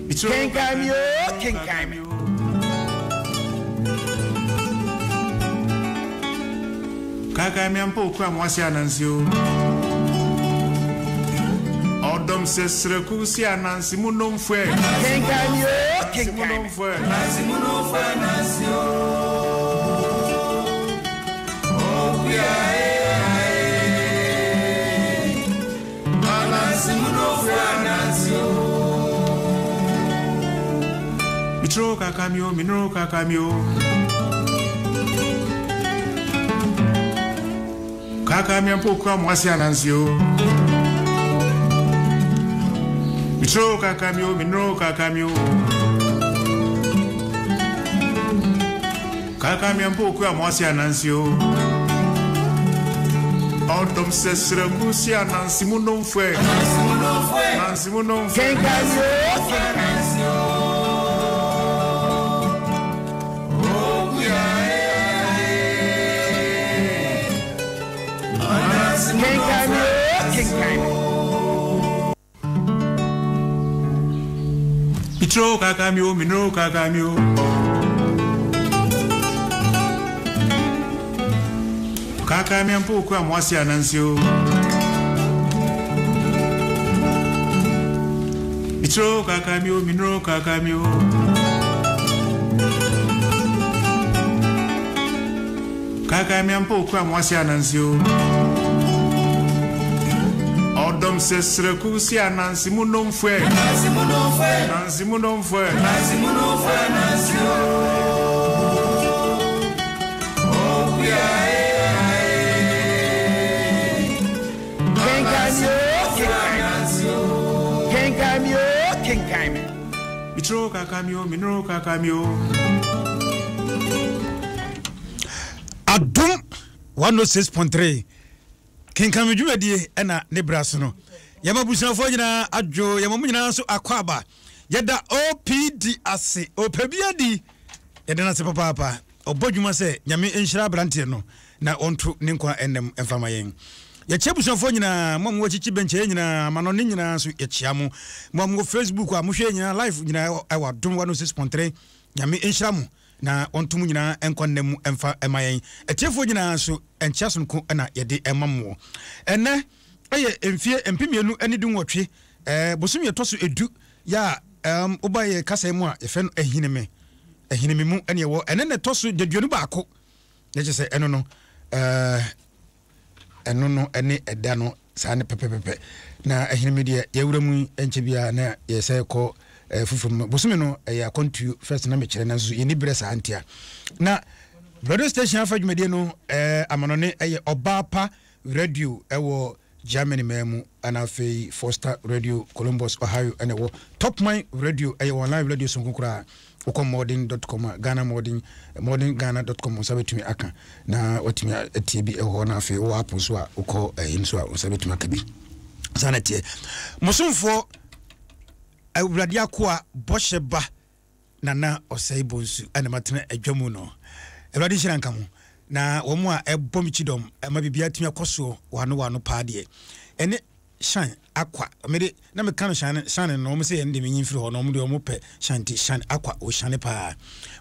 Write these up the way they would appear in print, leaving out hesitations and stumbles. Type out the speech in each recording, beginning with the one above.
Kenkan me oo, kenkan me. Kaakae me ampa okura mo ase ananse o. Ɔdɔm sɛ srɛku si ananse mu nomfoɛ. Kenkan me oo, kenkan me. Ananse mu nomfoɛ ananse o. Okuya e ae. Ananse mu nomfoɛ ananse o. Mitro kaka mi o, minro kaka mi o. Kaka mi ampo kura mo ase ananse o. Mitro kaka mi o, minro kaka mi o. Kaka mi ampo kura mo ase ananse o. Ɔdɔm sɛ srɛku si ananse mu nomfoɛ. Ananse mu nomfoɛ. Kenkan me oo, kenkan me. Kenkan me oo, kenkan me. Mitro kaka mi o, minro kaka mi o. Kaka mi ampo okura mo ase ananse o. Mitro kaka mi o, minro kaka mi o. Kaka mi ampo okura mo ase ananse o. Ɔdɔm sɛ srɛku si ananse mu nomfoɛ. Ananse mu nomfoɛ. Ananse mu nomfoɛ ananse o. Okuya e ae. Kenkan me oo, kenkan me. Kenkan me oo, kenkan me. Mitro kaka mi o, minro kaka mi o. Adom 106.3 Kenkan me dwumadie ɛna ne bra so no. Yɛma abusuafoɔ nyinaa adwo, yɛma mo nyinaa nso akɔ aba. Yɛda OPD ase, ɔpɛ bi adi. Yɛda no ase papaapa. Ɔbɔ dwuma sɛ Nyame nhyira aberanteɛ no na ɔnto ne nkwa ɛnam mfa ma yɛn. Yɛkyia abusuafoɔ nyinaa, mo a mowɔ akyikyi bɛnkyɛeɛ nyinaa, amanɔne nyinaa nso yɛkyia mo. Mo a mowɔ Facebook a mohwɛ yɛn nyinaa live nyinaa ɛwɔ Adom 106.3, Nyame nhyira mo na ɔnto mo nyinaa nkwa nna mu mfa ma yɛn. Atiefoɔ nyinaa nso nkyia sononko na yɛde ma mo. Ɛnnɛ ɛyɛ mfie 2018 bosome ɛtɔ so edu yɛ a woba yɛ kasa mu a yɛfrɛ no Ahinime. Ahinime mu ɛne ɛwɔ ɛnɛ na ɛtɔ so daduonu baako na kyerɛ sɛ ɛno no ɛno no ɛne ɛda no saa ne pɛpɛpɛpɛ na Ahinime deɛ yɛwura mu yi ɛnkyɛ biara na yɛsɛ kɔ foforɔ mu bosome no ɛyɛ akwantuo first na mekyerɛ nanso yɛni berɛ saa ntia na radio station afa dwumadie no amanɔne ɛyɛ ɔbaa pa radio ɛwɔ Germany man mu ɛna afei Foster Radio Columbus Ohio ɛna ɛwɔ Top Mine Radio ɛyɛ online radio sonko koraa wokɔ modern dot com a Ghana modern modern Ghana dot com nsa bɛtumi aka na watumi atie bi ɛwɔ hɔ na afei wowɔ app nso a wokɔ ɛyi nso a nsa bɛtumi aka bi saa na ɛteɛ mosomfoɔ awurade akoa bɔhyɛ ba Nana Ɔsɛe Bonsu na matena adwa mu no. Awurade nhyira nka mo. Na wɔn a ɛbɔ me kyidɔm ma biribiara tumi akɔ soɔ wano wano paa deɛ, ɛne Shan Akwa. Mede na meka no Shan Shan no, wɔn sɛ yɛn de menyi mfiri hɔ na wɔn deɛ wɔn pɛ Shan nti Shan Akwa ɔhyane paa.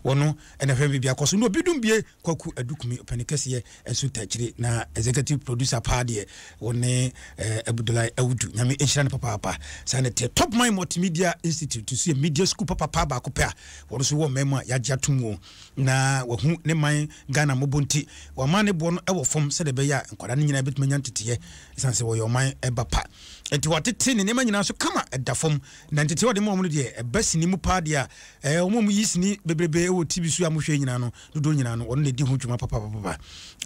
Wɔn na hwɛ biribiara kɔ so. Na obi dum bie Kwaku Adukumi ɔpɛni kɛseɛ nso takyire na executive producer paa deɛ wɔne eh, Abudulai Awudu. Nyame nhyira no papaapa. Saa na ɛteɛ. Top Mind Multimedia Institute nso yɛ media school papapa baako pɛ a wɔn nso wɔ mmaa mu a yɛagye atom wɔ na wahu ne man Ghana mmɔbɔ nti wɔama ne boɔ no wɔ fam sɛdeɛ ɛbɛyɛ a nkwadaa no nyinaa bɛtumi anya nteteɛ ɛsiane sɛ wɔyɛ ɔman ɛba pa nti wɔatete ne nneɛma nyinaa so kama ɛda fam na nteteɛ wɔde ma wɔn no deɛ ɛba sini mu paa deɛ a ɛɛ wɔn a wɔyi sini bebrebe wɔ TV so a mohwɛ nyinaa no dodoɔ nyinaa no ɔno na ɛdi ho dwuma papapapa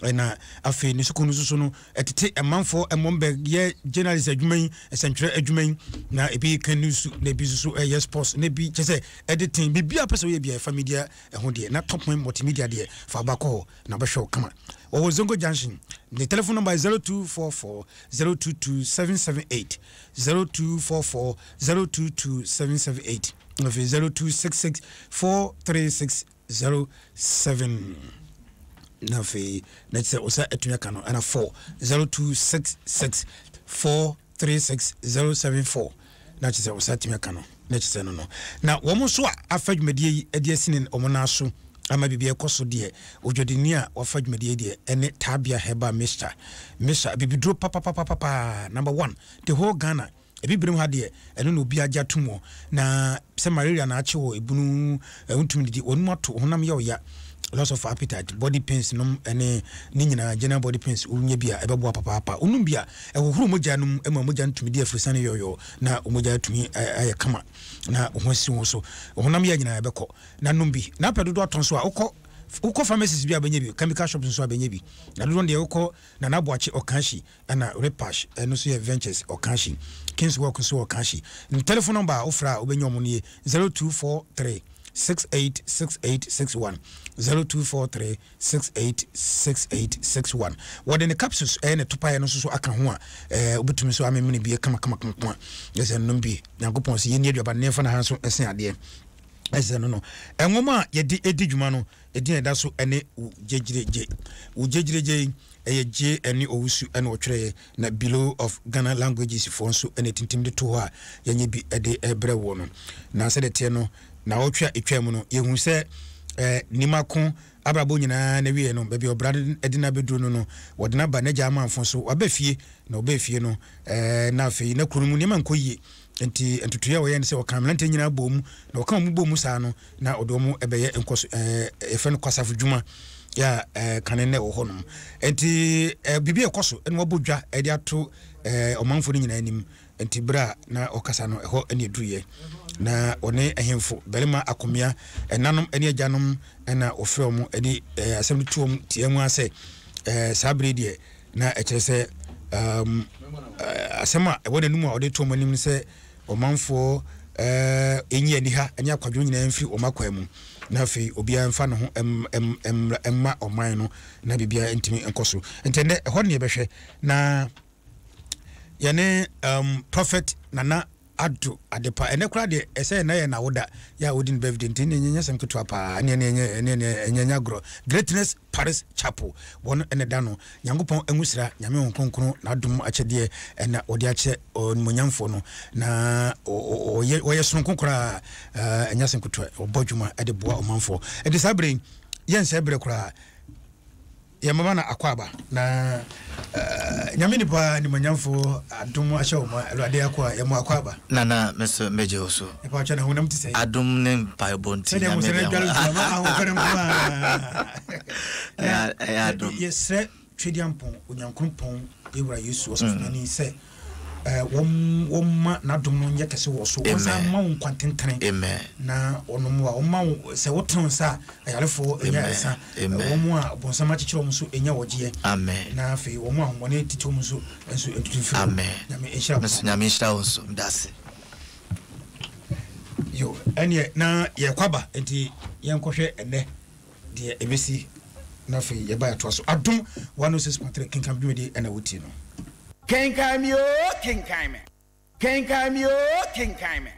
ɛna afei ne sukuu no nso so no ɛtete ɛmanfoɔ ɛmɔm bɛ yɛ journalist adwuma yi ɛsɛntwerɛ adwuma yi na ebi ka news na ebi nso so ɛyɛ sports na ebi kyɛ sɛ editing biribi a pɛ sɛ woyɛ bi a ɛfa media ɛho deɛ na top man multimedia deɛ fa ba kɔ hɔ na bɛhwɛ wo kama wɔwɔ Zongo Junction ne telephone number 0244 022 778 0244 022 778 afei 0266 436 07 na afei na kyerɛ sɛ ɔsa atumi aka no ɛna 4 0266 436 074 na kyerɛ sɛ ɔsa atumi aka no. Na kyerɛ sɛ no no. Na wɔn nso a afa dwumadie yi de asi ne wɔn nan so ama biribi ɛkɔ so deɛ, odwadini a wafa dwumadie yi deɛ ɛne Tabia Herbal Mixture. Mixture, abibiduro papapapapaa, number one, the whole Ghana. Abibirem ha deɛ, ɛno na obiara gye atom wɔ. Na sɛ malaria na akye wɔ ebunu, wontumi didi, wɔn mu ato, honam yɛ ɔya, loss of appetite, body pains nom ne ne nyinaa, general body pains, wonya bi a ɛbɛboa papaapa. Wonom bi a, ɛhohoro mogya no mu ma mogya no tumi di afurusiane yɔɔyɔɔ na wo mogya atumi ayɛ kama na wo ho asi wo so. Honam yɛ nyinaa ɛbɛkɔ. Na nom bi. Na apɛ dodoɔ atɔ nso a, wokɔ wokɔ pharmacies bi a wobɛnya bi, chemical shops nso a wobɛnya bi. Na dodoɔ no deɛ wokɔ Nana Boakye Ɔkanhyi Ɛna Repash ɛno nso yɛ Ventures Ɔkanhyi, Kings Walk nso wɔ Ɔkanhyi. Ne telephone number a wofrɛ a wobɛnya wɔn no ye 0243 686861, 0243 686861. Wɔde ne capsules ɛyɛ ne topaeɛ no nso so aka ho a ɛɛ wobɛtumi nso amemene bi kama kama kama kama. Ɛsɛ nom bi. Nyankopɔn sɛ yɛnni aduaba no yɛmfa n'aha nso ɛsen adeɛ. Ɛsɛ no no. Nwoma a yɛde ɛdi dwuma no ɛdin a ɛda so ɛne wo gyegyiregye. Wo gyegyiregye yi Ɛyɛ Gye ne Owusu na wɔtwerɛeɛ, na Bureau of Ghana Languages foɔ nso na ɛtintim de too hɔ a yɛnyɛ bi de rebrɛ woɔ no. Na sɛdeɛ ɛteɛ no, naawɔtwe a ɛtwaa mu no, yɛhuu sɛ eh, Nimako abrabɔ nyinaa n'awieɛ no, baabi a ɔbra de no abɛduru no no, wɔde no aba n'agya amanfo so, waba fie, na ɔbaa fie no, eh, na afei na kuro no mu nneɛma nkɔ yie. Nti ntotoeɛ a wɔyɛ no sɛ wɔka mmeranteɛ nyinaa bɔɔ mu, na wɔka wɔn bɔɔ mu saa no, na ɔde wɔn bɛyɛ nkɔso ɛɛ yɛfrɛ no kwasafo dwuma yɛ a ɛɛ kane na ɛwɔ hɔnom nti ɛɛ biribi a ɛkɔ so ɛna wɔabɔ dwa ɛde ato ɛɛ ɔmanfo no nyinaa anim nti bere a na ɔkasa no ɛhɔ ɛna ɛduruyɛ na ɔne ahemfo barima akomea ɛnanom ɛne agyanom ɛna wɔfrɛ wɔn ɛde ɛɛ asɛm no to wɔn tia mu asɛ ɛɛ saa bere deɛ na ɛkyerɛ sɛ ɛɛm asɛm a ɛwɔ n'anum a ɔde to wɔn anim sɛ Ɔmanfoɔ nyi aniha ne akwadworɔ nyinaa mfiri wɔn akwan mu, na afei obiara mfa ne ho mma ɔman no, na biribiara ntumi nkɔ so. Nti ɛnnɛ, ɛhɔ ne yɛbɛhwɛ na yɛne um, Prophet Nana Addo Adepa. Ɛnnɛ koraa deɛ, ɛsɛ ɛnɛ yɛ n'awoda yɛ a ɔdi ne birthday, nti ɛnyɛ nyɛ sɛm ketewa paa, ɛne ɛne ɛnyɛ ɛne ɛne ɛnyɛ nyɛ agorɔ. Greatness Paris Chapel, wɔn ɛna da no. Nyankopɔn ngosra, Nyame Honhom Kronkron n'adom akyɛdeɛ na ɔde akyɛ onimuonyamfoɔ no, na ɔyɛ ɔyɛ sononko koraa, ɛnyɛ asɛm ketewa, ɔbɔ adwuma de boa ɔmanfoɔ. Ɛnti saa berɛ yi, yɛnsɛe berɛ koraa, yɛmmɛma no akwaaba, na Nyame nipa animuonyamfoɔ adom ahyɛ wo ma, Awurade akoa, yɛmmɔ akwaaba. Nana, me nso megye wo so. Ɛpa kyɛ na honam te sɛn? Adom ne mpaebɔ nti, Sɛdeɛ Nyame mo sɛ de no adware ama. nti, ama ahoɔfɛ no nko ara. Ɛyɛ ɛyɛ adom. Yɛsrɛ Twedeampɔn Onyankrompɔn yɛ Wura Yesu Ɔsɔfopanin sɛ wɔn wɔmma n'adom no nyɛ kɛse wɔ so. Wɔnsan mma wo nkwa tentene na wɔn mmoa wɔmma wo sɛ wotene wo nsa a ayarefoɔ nya ayaresa. Wɔn a bonsam akyekyere wɔn nso nya wɔgyeɛ. Na afei wɔn a ahonhommɔne tete wɔn nso nso ntutu mfiri hɔ. Nyame nhyira wo. Nyame nhyira wo nso. Meda ase. Yo, ɛneɛ na yɛkɔ aba nti yɛnkɔhwɛ ɛnɛ. Deɛ ɛbɛsi na afei yɛba yɛatoa so. Adom 106.3 Kenkan dwumadie ɛna wotie no. Kenkan me oo, kenkan me. Kenkan me oo, kenkan me.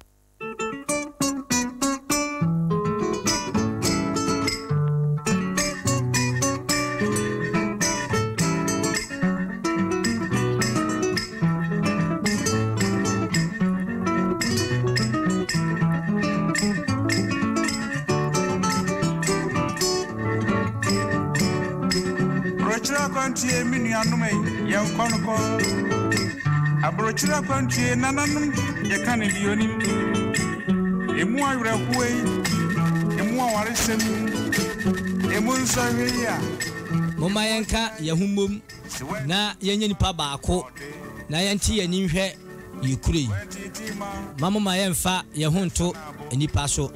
Aburokyire akwantuo me nuanom ei, yɛnkɔ no kɔ. Aburokyire akwantuo nananom yɛka ne deɛ onim. Emu awerɛhoɔ yi, emu awaresɛm yi, emu nsɔhwɛ yi a. Momma yɛnka yɛn ho mmom na yɛnyɛ nnipa baako na yɛnte yɛn ani nhwɛ yɛn kuro yi. Mma momma yɛmfa yɛn ho nto nnipa so.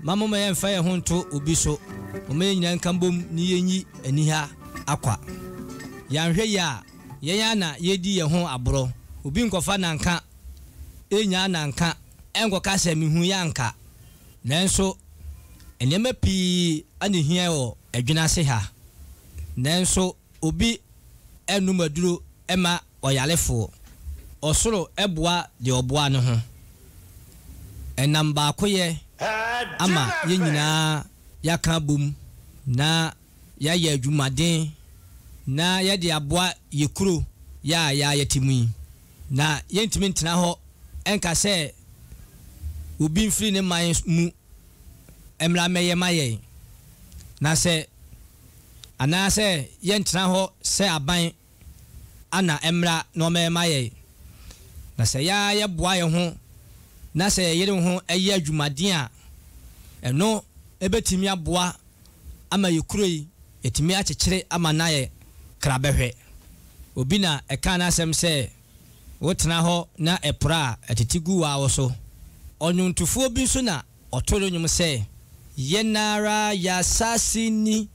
Mma momma yɛmfa yɛn ho nto obi so. Momma yɛn nyinaa nka mbom na yɛnyi aniha akwa. Yɛanhwɛ yie a, yɛn ara na yɛredi yɛn ho aborɔ. Obi nkɔfa nanka nnya nanka nkɔka sɛ mehui anka. Nanso nneɛma pii na ɛhia wɔ adwene ase ha. Nanso Obi nnom aduro mma ɔyarefoɔ. Ɔsoro boa deɛ ɔboa ne ho. Ɛnam baakoyɛ ama yɛn nyinaa yɛaka abom na yɛayɛ adwumaden na yɛde aboa yɛ kuro yɛ a yɛa yɛte mu yi. Na yɛntumi ntena hɔ nka sɛ. obi mfiri ne man mu mmra mmɛyɛ ma yɛn. Na sɛ anaasɛ yɛntena hɔ sɛ aban ana ɛmmra na ɔmmɛyɛ ma yɛn. Na sɛ yɛn ara yɛboa yɛn ho na sɛ yɛyere ho yɛ adwumaden a, ɛno bɛtumi aboa ama yɛn kuro yi yɛatumi akyekyere ama no ayɛ krabɛhwɛ. Obi na ɛkaa n'asɛm sɛ, Wotena hɔ na ɛpora a, ɛtete gu wo so. Ɔnwontofoɔ bi nso na ɔtoo no nnwom sɛ, Yɛn ara y'asase ni,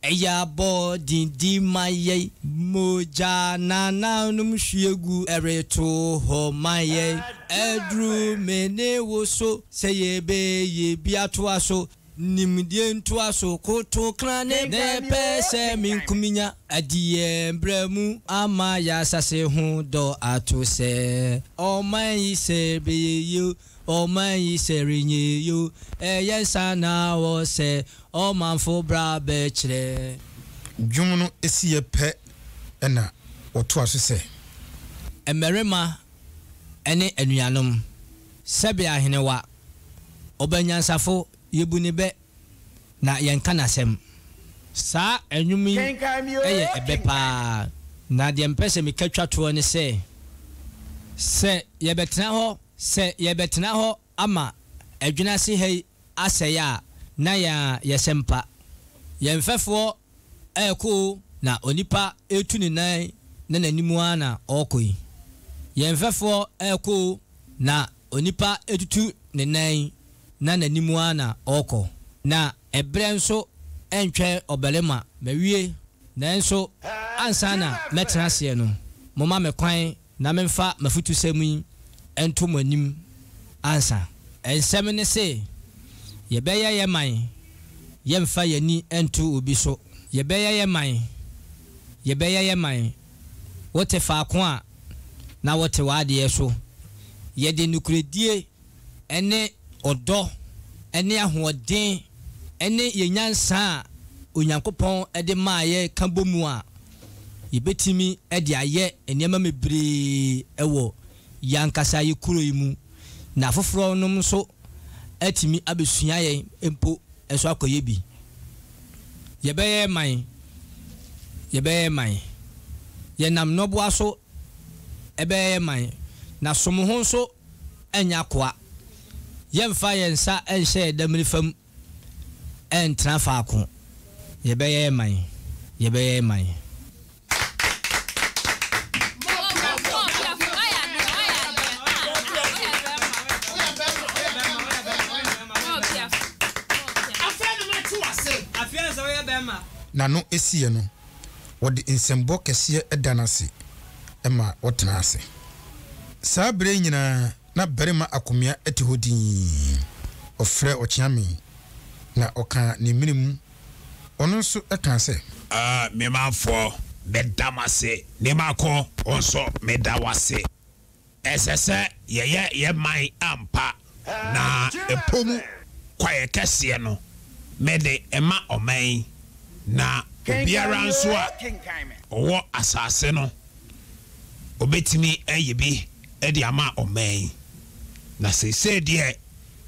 ɛyɛ abɔdin ma yɛn. Mogya nananom hwie gu reto hɔ ma yɛn. Aduru me ne wo so sɛ yɛbɛyɛ bi atoa so. Nimdeɛ ntoaso koto krane na ɛpɛ sɛ me nko minya. Adi yɛn bra mu ama y'asase ho dɔ ato sɛ. Ɔman yi sɛ bɛyɛ yie o, ɔman yi sɛ renyɛ yie o, ɛyɛ nsa na wɔ sɛ ɔmanfo bra bɛkyerɛ. Dwom no siiɛ pɛ na wɔtoa so sɛ. Mmarima ne anuanom, sɛbe ahenewa, Ɔba nyansafo, yebu ne bɛ, na yɛnka n'asɛm. Saa nnwom yi yɛ ɛbɛ paa, na deɛ mepɛ sɛ meka twa toɔ ne sɛ, sɛ yɛbɛtena hɔ, sɛ yɛbɛtena hɔ ama adwene ase ha yi asɛe a, na yɛn ara yɛsɛ mpa. Yɛn mfɛfoɔ rekɔ o, na onipa retu ne nan na n'anim ara na ɔrekɔ yi. Yɛn mfɛfoɔ rekɔ o, na Onipa tutu ne nan na n'anim ara na ɔrekɔ, na ɛberɛ nso rentwɛn ɔbarima. Mawie, nanso ansa na mɛtena aseɛ no, momma me kwan na memfa m'afotusɛm yi nto mo anim ansa. Nsɛm ne se, yɛbɛyɛ yɛn man, yɛmfa yɛn ani nto obi so. Yɛbɛyɛ yɛn man, yɛbɛyɛ yɛn man. Wote faako a na wote w'adeɛ so. Yɛde nokorɛdie ne ɔdɔ ne ahoɔden ne yɛn nyansa a Onyankopɔn de maa yɛn ka bɔ mu a, yɛbɛtumi de ayɛ nneɛma bebree wɔ yɛn ankasa yɛn kuro yi mu, na afoforɔ nom nso atumi abɛsua yɛn mpo nso akɔyɛ bi. Yɛbɛyɛ man, yɛbɛyɛ man. Yɛnam nnɔboa so bɛyɛ man, na som ho nso nyɛ akoa. Yɛmfa yɛn nsa nhyɛ yɛn damiri fam ntena faako. Yɛbɛyɛ man, yɛbɛyɛ man. N'ano siiɛ no, wɔde nsɛmbɔ kɛseɛ da no ase ma wɔtena ase. Saa berɛ yi nyinaa na barima Akomea te hɔ dinn. Ɔfrɛɛ Ɔkyeame na ɔkaa ne mene mu Ɔno nso kaa sɛ. Ah, me manfoɔ, meda mo ase. Nimako, wo nso, meda wo ase. Ɛsɛ sɛ yɛyɛ yɛn man ampa, na ɛpo mu kwaeɛ kɛseɛ no, mede ma ɔman yi, na obiara nso a ɔwɔ asase no, ɔbɛtumi ayi bi de ama ɔman yi. Na seesei deɛ,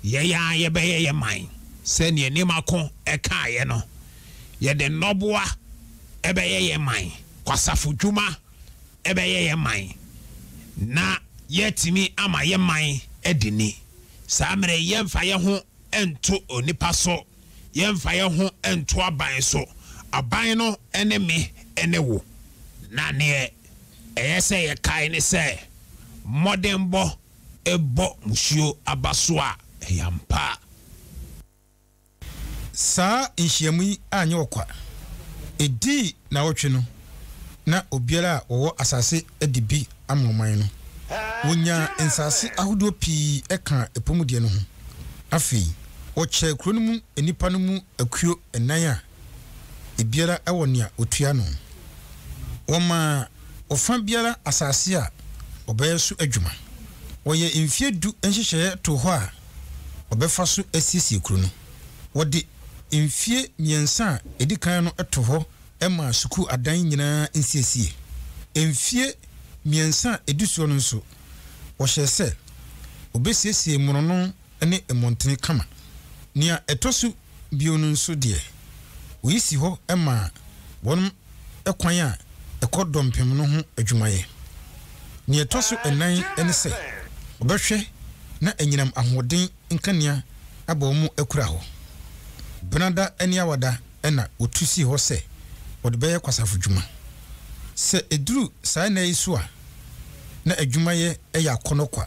Yɛn ara yɛbɛyɛ yɛn man. Sɛdeɛ Nimako kaeɛ no, yɛde nnɔboa bɛyɛ yɛn man, kwasafodwuma bɛyɛ yɛn man, na yɛatumi ama yɛn man adi ni. Saa mmerɛ yi, yɛmfa yɛn ho nto onipa so, yɛmfa yɛn ho nto aban so. Aban no ne me ne wo. Na deɛ ɛyɛ sɛ yɛkae ne sɛ, mmɔdenbɔ bɔ musuo aba so a, ɛyɛ ampa. Saa nhyiam yi anyɛ ɔkwa. Edii nnawɔtwe no, na obiara a wɔwɔ asase de bi ama ɔman no. Wɔnyaa nsase ahodoɔ pii kaa ɛpɔ mu deɛ no ho. Afei, wɔkyɛɛ kuro no mu nnipa no mu akuo nnan a ebiara wɔ nea otua ano. Wɔmaa ɔfã biara asase a ɔbɛyɛ so adwuma. Wɔyɛɛ mfeɛ du nhyehyɛeɛ too hɔ a wɔbɛfa so asiesie kuro no. Wɔde mfeɛ mmiɛnsa a ɛdi kan no too hɔ maa sukuu adan nyinaa nsiesie. Mfeɛ mmiɛnsa a ɛdi soɔ no nso, wɔhyɛɛ sɛ wɔbɛsiesie mmorɔno. ne mmɔntene kama. Nea ɛtɔ so bio no nso deɛ, oyi si hɔ ma wɔn kwan a ɛkɔ dɔmpem no ho adwumayɛ. Nea ɛtɔ so nnan ne sɛ, wɔbɛhwɛ na anyinam ahoɔden nkanea aba wɔn akura hɔ. Benada ne Awada na wɔtu sii hɔ sɛ wɔde bɛyɛ kwasafo dwuma. Sɛ ɛduru saa nna yi so a, na adwumayɛ yɛ akɔnnɔ kwa.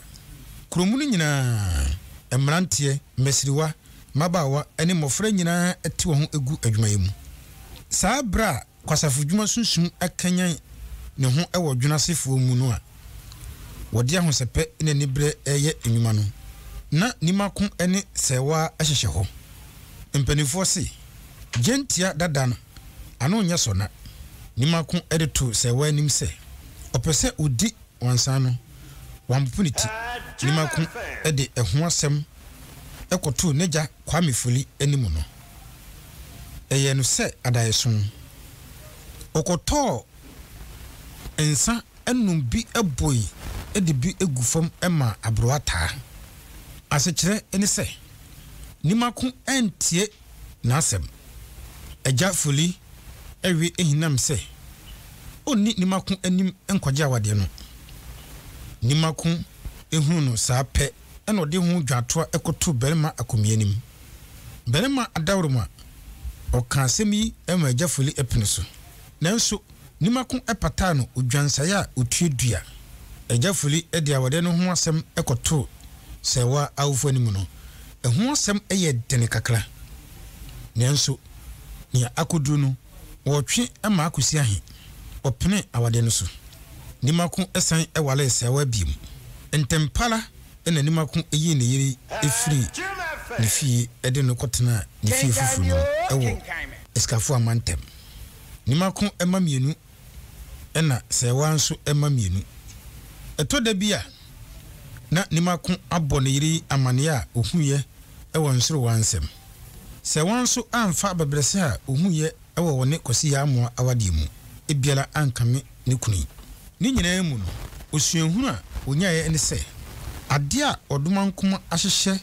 Kurom no nyinaa, mmeranteɛ, mmasiriwa, mmabaawa ne mmɔfra nyinaa te wɔn ho gu adwumayɛ mu. Saa berɛ a kwasafodwuma sunsum akanyan ne ho wɔ dwonasefoɔ mu no a wɔde ahosɛpɛ ne aniberɛ reyɛ nnwuma no, na Nimako ne Sɛɛwaa hyehyɛ hɔ. Mpanimfoɔ se, Gyentia dada no, ano nyɛ sɔ na. Nimako de too Sɛɛwaa anim sɛ, ɔpɛ sɛ ɔdi wansan no, wampopo ne ti. Nimako de ɛho asɛm kɔtoo n'agya Kwame Foli anim no, ɛyɛɛ no sɛ adaeɛso. Ɔkɔtɔɔ nsa nom bi boe de bi gu fam maa aberewa taa. Asekyerɛ ne sɛ, Nimako antie n'asɛm. Agya Foli we hinam sɛ ɔnni Nimako anim nkɔgye awadeɛ no. Nimako hunu no saa pɛ na ɔde ho dwatoa kɔtoo barima akommyɛ anim. Barima adaworoma, ɔkaa asɛm yi ma Agya Foli pene so. Nanso, Nimako pataa no odwansaeɛ a ɔtue dua. Agya Foli de awadeɛ no ho asɛm kɔtoo Sɛɛwa awofo anim no, ɛho asɛm yɛɛ dene kakra. Nanso, nea akɔduru no, wɔretwe ma akɔsi ahe? Ɔpenee awadeɛ no so. Nimako san waree Sɛɛwa bio. Ntɛmpa ara na Nimako yii ne yere firii ne fie de no kɔtenaa ne fie foforo no mu wɔ Asikafoɔ amantam. Nimako mma mmienu ɛna Sɛɛwa nso mma mmienu. Ɛtɔ da bi a na Nimako abɔ ne yere yi amaneɛ a ɔhuiɛ wɔ Nsorowaa nsam. Sɛɛwa nso amfa abɛbrɛsɛ a ɔhuiɛ wɔ wɔne Kwasi Yaa Amoah awadeɛ mu biara ankame ne kunu yi. Ne nyinaa mu no, osuahunu a ɔnyaeɛ ne sɛ, adeɛ a Ɔdomankoma ahyehyɛ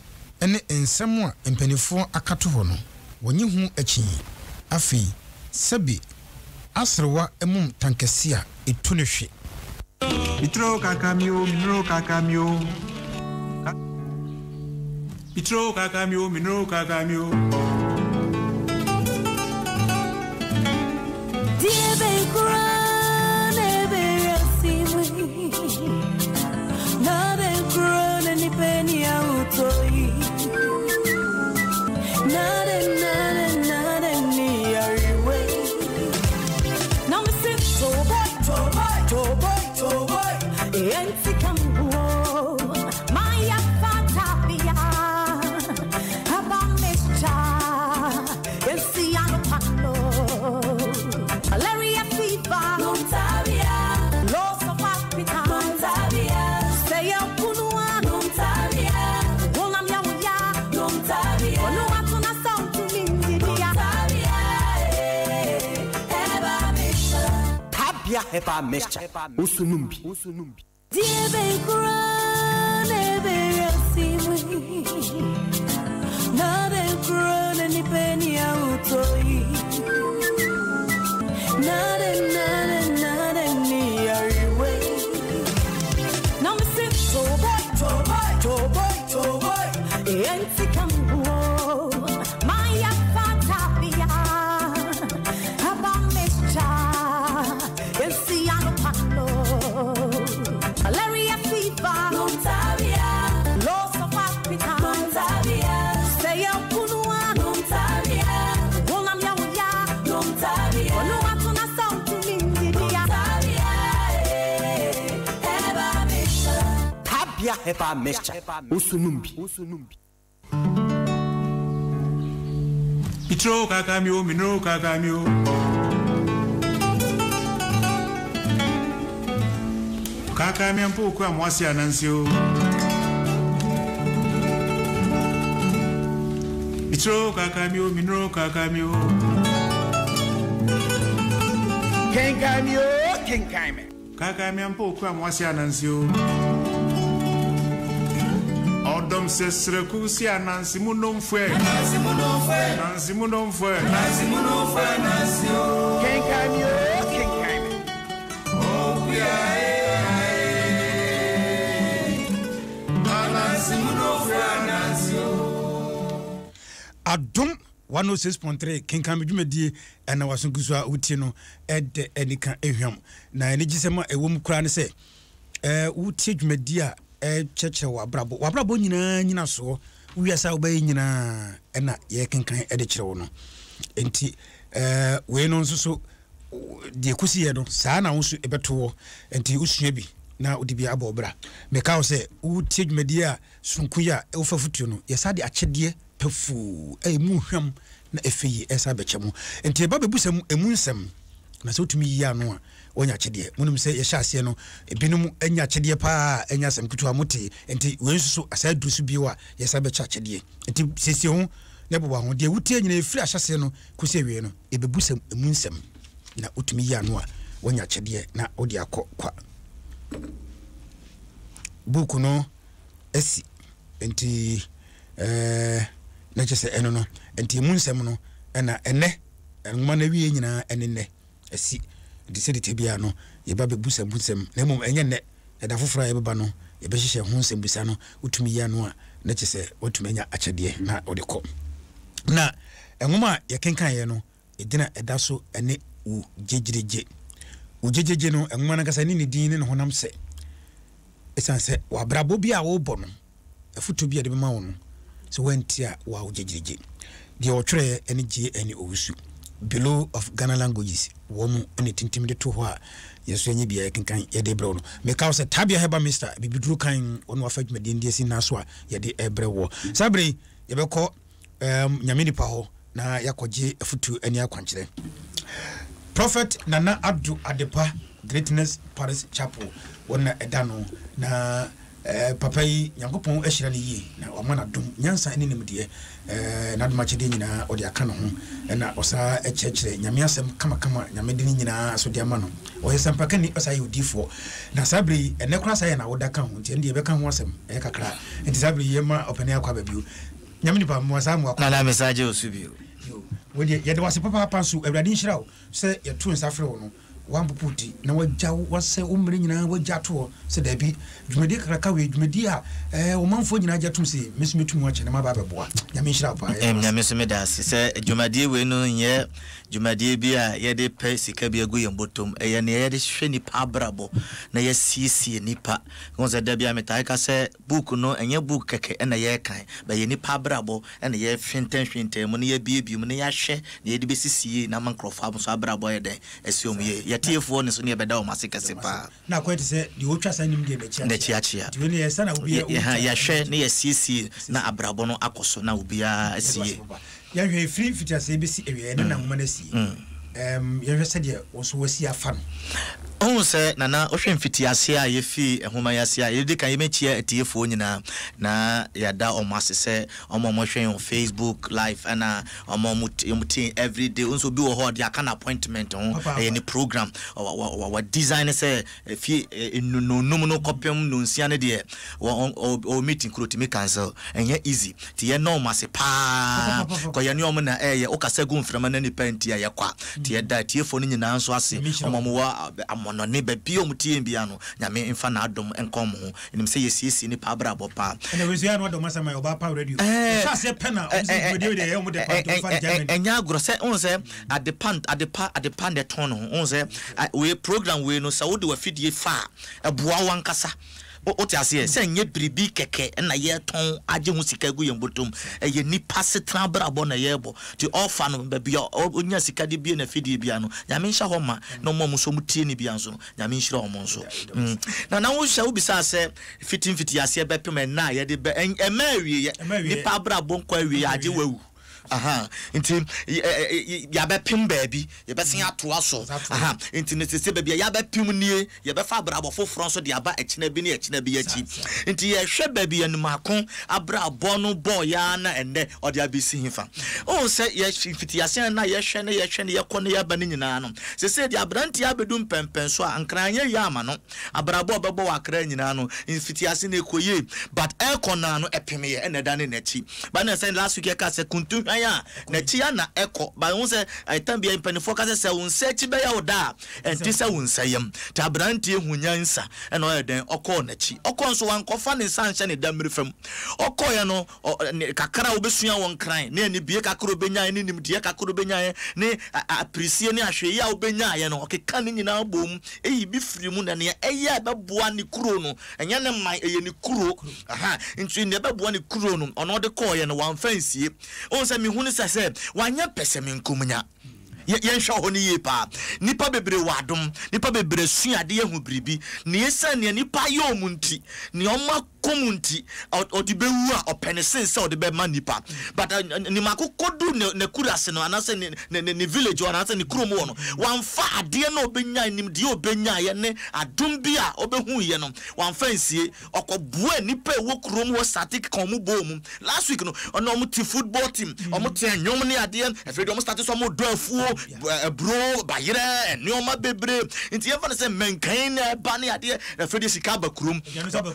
ne nsɛm a mpaninfoɔ aka to hɔ no, wɔnye ho akyinnye. Afei, sɛbe aserewa mom tankɛse a, ɛtu no hwe. Mitro kaka mi o, minro kaka mi o. Mitro kaka mi o, minro kaka mi o. Herbal mixture. Woso nom bi. Herbal mixture. Woso nom bi. Mitro kaka mi o, minro kaka mi o. Kaka mi ampo okura mo ase anansi o. Mitro kaka mi o, minro kaka mi o. Kenkan mi o, kenkan me. Kaka mi ampo okura mo ase anansi o. Ọdọ. Wɔnom sɛ srɛku si ananse mu nomfoɛ. Ananse mu nomfoɛ. Ananse mu nomfoɛ. Ananse mu nomfoɛ ananse o. Kenkan mi o kenkan mi. Okuya ee ae. Ananse mu nomfoɛ ananse o. Adom 106.3 Kenkan Me dwumadie ɛna waso gu so a wotie no ɛdɛ anika ehwam na anigyesɛm a ɛwɔ mu koraa ne sɛ ɛɛ wotie dwumadie a ɛkyerɛkyerɛ w'abrabɔ w'abrabɔ nyinaa nyinasoɔ wiase a wobɛyɛ nyinaa ɛna yɛkenkan ɛde kyerɛ wo no nti ɛɛ wei no nso so deɛ kɔsi yɛ no saa na wo nso ɛbɛto wɔ nti wosua bi na wode bi abɔ bra meka wo sɛ wotie dwumadie a sononko yi a wofa fotuo no yɛsa de akyɛdeɛ pafuu a ɛmu hwam na ɛfɛ yi ɛsa bɛkyɛ mo nti ɛba bɛbu sɛ ɛmu nsɛm na sɛ wotumi yi ano a wɔnya akyɛdeɛ. Monim sɛ yɛhyɛ aseɛ no, ebinom anya akyɛdeɛ paa a ɛnyɛ asɛm ketewa, motee. Nti wei nso so, asan aduru so bio a, yɛsan bɛkyɛ akyɛdeɛ. Nti siesie ho na boa ho. Deɛ wotie nyinaa, ɛfiri ahyɛaseɛ no kɔsi awieɛ no, yɛbɛbu sɛ ɛmu nsɛm, na wotumi yi ano a, woanya akyɛdeɛ na wode akɔ kwa. Buuku no asi, nti ɛɛ na kyerɛ sɛ ɛno no, nti ɛmu nsɛm no ɛna ɛnɛ, nwoma no awieɛ nyinaa ɛne nnɛ. asi. Enti sɛdeɛ ɛteɛ biara no, yɛba bɛbu mu nsɛm, na mmom ɛnyɛ nnɛ, ɛda foforɔ a yɛbɛba no, yɛbɛhyehyɛ ho nsɛmbusa no, wotumi yi ano a, na kyerɛ sɛ woatumi anya akyɛdeɛ na wode kɔ. Na nwoma a yɛkenkaneɛ no, edin a ɛda so ne Wo Gyegyeregye. Wo Gyegyeregye no, nwoma no ankasa ne ne din ne ne honam sɛ. Ɛsiane sɛ w'abrabɔ bi a wobɔ no, afotuo bi a yɛde bɛma wo no, sɛ woantie a, wo a wogyegyeregye. Deɛ ɔtwerɛeɛ ne JN Owusu. Bureau of Ghana Languages, wɔn na ɛtintim de to hɔ a yɛn nso yɛnyɛ biara yɛkenkan yɛde rebrɛ wo no. Meka wo sɛ Tabia Herbal Mixture, bibiduro kan, wɔn na wɔafa dwumadie no de asi nna so a yɛde rebrɛ woɔ. Saa berɛ yi, yɛbɛkɔ um, Nyame nipa hɔ na yɛakɔgye afutuo ne akwankyerɛ. Prophet Nana Addo Adepa, Greatness Parish Chapel, wɔn na ɛda no na eh, papa yi Nyankopɔn ahyira no yie na wama no adom, nyansa ne nimdeɛ, eh, n'adom akyɛdeɛ nyinaa ɔde aka ne ho, ɛna ɔsaa kyerɛkyerɛ Nyame asɛm kamakama, Nyame de ne nyinaa so de ama no. Ɔyɛ sɛmpakani, ɔsaa yɛ odiifoɔ. Na saa berɛ yi, ɛnɛ koraa saa yɛ n'awoda ka ho, nti ɛno deɛ yɛbɛka ho asɛm ɛyɛ kakra. Nti saa berɛ yi yɛma ɔpanin akɔ aba bio. Nyame nipa mmoa saa mmoa kɔ. Nana me san gye wo so bio. Yo, wei deɛ yɛda wo ase papaapa nso Awurade nhyira wo sɛ yɛto nsa frɛ wo no woampopo wo ti na wagya wo wasɛ wo mmerɛ nyinaa wagya ato hɔ sɛ daabi dwumadie kakraka wei dwumadie a ɛɛ ɔmanfoɔ nyinaa gye atom sɛ me nso mɛtu mu akyɛ na maba abɛboa Nyame nhyira wo paa yɛda wo ase. Nyame nso meda ase sɛ dwumadie wei no nyɛ dwumadie bi a yɛde pɛ sika bi agu yɛn bɔtɔm ɛyɛ nea yɛde hwɛ nipa abrabɔ na yɛasiesie nipa wohu sɛ da biara metaa ka sɛ Book no ɛnyɛ book kɛkɛ na yɛrekan, but ɛyɛ nipa abrabɔ na yɛhwintɛnhwintɛn mu na yɛabuebue mu na yɛahwɛ nea yɛde bɛsisi yie na ama nkorɔfoɔ nso abrabɔ ayɛ dɛn, asi wɔn yie. Yɛatiefoɔ no nso ne yɛbɛda wɔn ase kɛse paa. Na akɔyɛ te sɛ deɛ ɔretwa saa nimdeɛ no akyi akyea. Nti wei no yɛ sɛ na obiara ɔretwa. Yɛahwɛ na yɛasiesie na abrabɔ no akɔ so na obiara asi yie. Yɛnhwɛ ɛfiri mfitiaseɛ bɛsi awieɛ na na nwoma no asi. Ɛɛm, yɛnhwɛ sɛdeɛ wo nso woasi afa no. Wohu sɛ, Nana, wohwɛ mfitiaseɛ a yɛfii nwoma yi ase a, yɛdi kan yɛbɛkyia atiefoɔ nyinaa na yɛada wɔn ase sɛ wɔn a wɔhwɛ yɛn wɔ Facebook live ɛna wɔn a wɔtie yɛn everyday. Wohu sɛ obi wɔ hɔ a ɔde aka n'appointment ho, ɛyɛ ne program. Wa design sɛ Efi nnɔnnum no kɔpem nnɔnsia no deɛ ɔwɔ meeting koro otumi cancel ɛnyɛ easy nti yɛ nɔ ɔmo ase paa kɔ yɛne ɔmo na ɛyɛ wo kasa gu mframa na nipa nti a yɛ kwa nti yɛ da atiefoɔ no nyinaa nso ase ɔmo ɔmo wɔ amɔnɔne baabi a ɔmo tie yɛn biara no Nyame nfa n'adom nka ɔmo ho nim sɛ yɛ siesie nipa abrabɔ paa. Ɛna wei nso yɛ a na wada ɔmo ase ama yɛ ɔbaa pa radio yɛhyɛ aseɛ pɛ na ɔmo sɛ dwumadie wei deɛ ɛyɛ ɔmo dɛ paa nti ɔmo fa no Germany. Ɛnyɛ agorɔ sɛ wohu sɛ Adepa adepa adepa na ɛtɔn ne ho. Wohu sɛ wei program wei no sɛ wode w'afidie fa a, ɛboa wo ankasa. Wote aseɛ? Sɛ ɛnyɛ biribi kɛkɛ na yɛretɔn agye ho sika agu yɛn bɔtɔm. Ɛyɛ nnipa asetena abrabɔ na yɛrebɔ. Nti ɔfa no baabi a ɔnya sika de bue n'afidie biara no, Nyame nhyɛ hɔ ma. Na wɔn a wɔn nso wɔtie no biara nso no, Nyame nhyira wɔn nso. Na na wohyɛ wobisaa sɛ fiti mfitiaseɛ bɛpem ɛnnɛ a yɛde bɛ ɛmma awieɛ. Nnipa abrabɔ nkɔ awieɛ agye wawu. Aha, nti yɛabɛpem baabi, yɛbɛsen atoa so. Aha, nti no sese baabi a yɛabɛpem nie, yɛbɛfa abrabɔ foforɔ nso de aba ɛkyena bi ne ɛkyena bi akyi. Nti yɛhwɛ baabi Anumaako abrabɔ no bɔɔ yɛ ara na ɛnnɛ ɔde abɛsi hefa. Wohu sɛ yɛ mfitiaseɛ no na yɛhwɛ ne yɛhwɛ ne yɛkɔ ne yɛba no nyinaa no, sese deɛ aberanteɛ abɛdu mpɛnpɛnso a, nkran anyɛ yie ama no. Abrabɔ a ɔbɛbɔ wɔ Accra nyinaa no, mfitiase no ɛkɔ yie, but ɛrekɔ no ara no ɛpemeeɛ ɛna ɛdanee n'akyi. Ba na sɛ last week yɛka sɛ kuntu hwan a n'akyi a na ɛkɔ. Ba ho sɛ ɛtan bia mpanimfoɔ ka sɛ sɛ wo nsa akyi bɛyɛ wo da a ɛnte sɛ wo nsa yam. Nti aberanteɛ hu nyansa ɛna ɔyɛ dɛn ɔkɔɔ n'akyi. Ɔkɔɔ nso wankɔfa ne nsa anhyɛ ne dammiri fam. Ɔkɔeɛ no ne kakra a wobɛsua wɔ Nkran ne anibue kakra a ɔbɛnyaeɛ ne nimdeɛ kakra a ɔbɛnyaeɛ ne apirisie ne ahwɛyie a ɔbɛnyaeɛ no ɔkeka ne nyinaa bom yi bi firi mu na nea ɛyɛ a ɛbɛboa ne kuro no Ɛnyɛ ne man, ɛyɛ ne kuro. Aha, nti nea ɛbɛboa ne kuro no, ɔno ɔde kɔɔeɛ no, wamfa ansie. Wohu sɛ mehu no sɛ sɛ wanyɛ pɛsɛmenkominya. Yɛ, yɛnhwɛ hɔ no yie paa. Nnipa bebree wɔ adom, nnipa bebree asua adeɛ ahu biribi, na esiane nea nnipa ayɛ wɔn nti, nea wɔakɔ mu nti, ɔ, ɔde bɛwu a, ɔpɛ no sen sɛ ɔde bɛma nnipa. But uh, Nimako kɔduu ne, n'akurase no, anaasɛ ne, ne, ne, ne village hɔ, anaasɛ ne kurom hɔ no, wamfa adeɛ no a ɔbɛnyae, nimdeɛ a ɔbɛnyaeɛ ne Adom bi a ɔbɛhuiɛ no, wamfa ansie. Ɔkɔboaa nnipa a ɛwɔ kurom hɔ starte keka wɔn bɔɔ mu. Last week no, ɔne wɔn te football team, wɔn te nnwom ne adeɛ. Afei deɛ wɔn starte sɛ wɔdɔ afuo, aburo, bayerɛ, nneɛma bebree. Nti yɛmfa no sɛ mɛnkan na ɛba ne adeɛ. Afei deɛ sika aba kurom.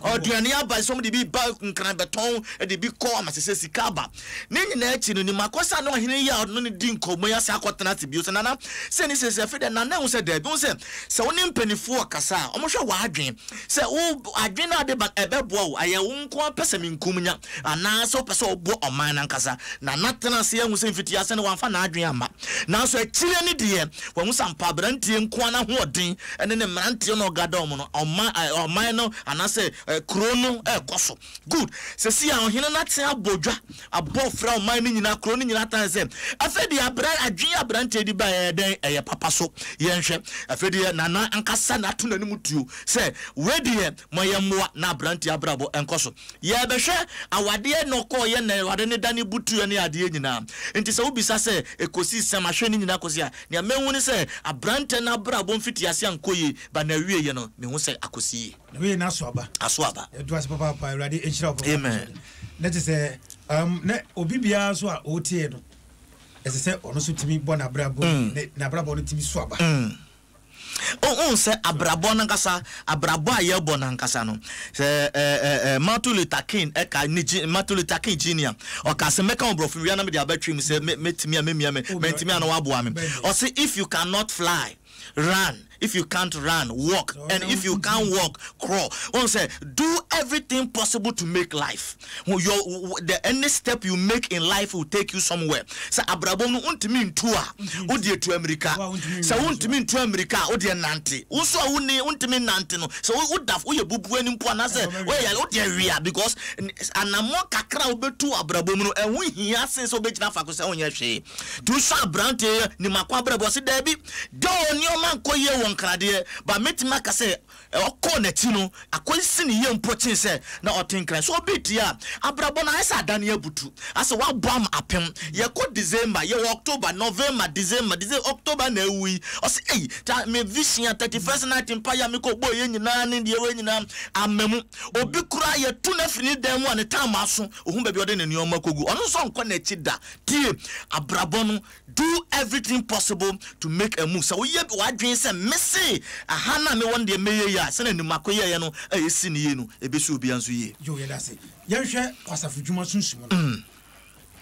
Aduane aba, sɛ wɔde bi ba Nkran bɛtɔn, de bi kɔ ama sɛ sɛ sika aba. Ne nyinaa akyi no, Nimakɔsa ne ɔhene yi a ɔne no di nkɔmmɔ yi asan akɔtena ase bio sɛ, Nana, sei ne sei, sei. Afei deɛ Nana ahu sɛ daabi. Wohu sɛ, sɛ wo ne mpanimfoɔ rekasa a, wɔhwɛ w'adwene. Sɛ wo adwene a wode ba no, ɛbɛboa wo. Ɛyɛ wo nko ara pɛ sɛ menkum nya, anaasɛ wopɛ sɛ woboa ɔman no ankasa. Nana tenaa ase ahu sɛ mfitiase no wamfa n'adwene amma. Nanso akyire no deɛ, wahu sɛ ampa aberanteɛ nko ara n'ahoɔden ne ne mmeranteɛ na ɔgada wɔn no, ɔman, ɔman no anaasɛ kuro no rekɔ so. Good. Sesei a ɔhene no ate abɔ dwa, abɔ fra ɔman no nyinaa, kuro no nyinaa tan sɛ, afei deɛ abra, adwene a aberanteɛ de baeɛ ɛyɛ dɛn? Ɛyɛ papa so. Yɛnhwɛ. Afei deɛ Nana ankasa na ato n'anim tuo sɛ, wei deɛ ma yɛmmoa na aberanteɛ abrabɔ nkɔ so. Yɛrebɛhwɛ awadeɛ na ɔkɔeɛ na awade no dane butuiɛ ne adeɛ nyinaa. Nti sɛ wobisa sɛ ɛkɔsii sɛn, mahwɛ ne nyinaa kɔsi a, nea mahu ne sɛ aberanteɛ no abrabɔ mfitiaseɛ ankɔ yie, but n'awieeɛ no, mehu sɛ akɔsi yie. Na wei na aso aba. Aso aba. Ɛdu ase papaapa Awurade nhyira wo papaapa. Amen. Na te sɛ um, na obi biara nso a ɔretie no ɛsɛ sɛ ɔno nso tumi bɔ n'abrabɔ mm. ne n'abrabɔ no tumi so aba. Mm. Ohun sɛ abrabɔ nankasa abrabɔ a yɛbɔ nankasa no sɛ ɛɛ ɛɛ Martin Luther King ɛka ne gyi Martin Luther King Junior ɔka sɛ mɛka wɔ borɔfo wia na mede abatwi mu sɛ mɛtumi a mɛmia mɛ mɛntumi a na waboa me ɔse if you cannot fly run if you can't run walk and if you can't walk crawl wɔn sɛ do everything possible to make life your the any step you make in life will take you somewhere sɛ abrabɔ no ntumi ntu a wode etu amirika sɛ wontumi ntu amirika a wode nante wo nso a wonni wontumi nante no sɛ woda woyɛ bubu ani mpo anaasɛ woyɛ yare wode awia because anammɔn kakra a wobɛtu abrabɔ mu no ɛho hia sen sɛ wobɛgyina faako sɛ wonyɛ hwee Nti wosɔ aberanteɛ yi nim ako abrabɔ ɔse daabi though nneɛma nkɔ yie wɔ Nkran deɛ but mɛtumi aka sɛ ɔkɔɔ n'akyi no akɔsi ne yie mpo kyen sɛ na ɔte Nkran. So obi tie a abrabɔ no ayɛ sɛ adane abutu asɛ wabɔ ama apem yɛkɔ December yɛwɔ October November December December October na awu yi ɔse ei ta me vision a 31st night mpaeɛ a mekɔ bɔɔ yɛ nyinaa ne deɛ wei nyinaa amma mu obi koraa yɛtu no afiri ne dan mu a ne time aso ohun baabi ɔde ne nneɛma kɔgu ɔno nso ɔnkɔ n'akyi da Tie, abrabɔ no, do everything possible to make a move. Sɛ woyɛ w'adwene sɛ mese aha no a mewɔ no deɛ mɛyɛ yie a, sɛdeɛ Nimako yɛeɛ no a ɛsi no yie no, ɛbɛsi obiara nso yie. Yo, yɛda ase. Yɛnhwɛ kwasafo dwuma sunsum no.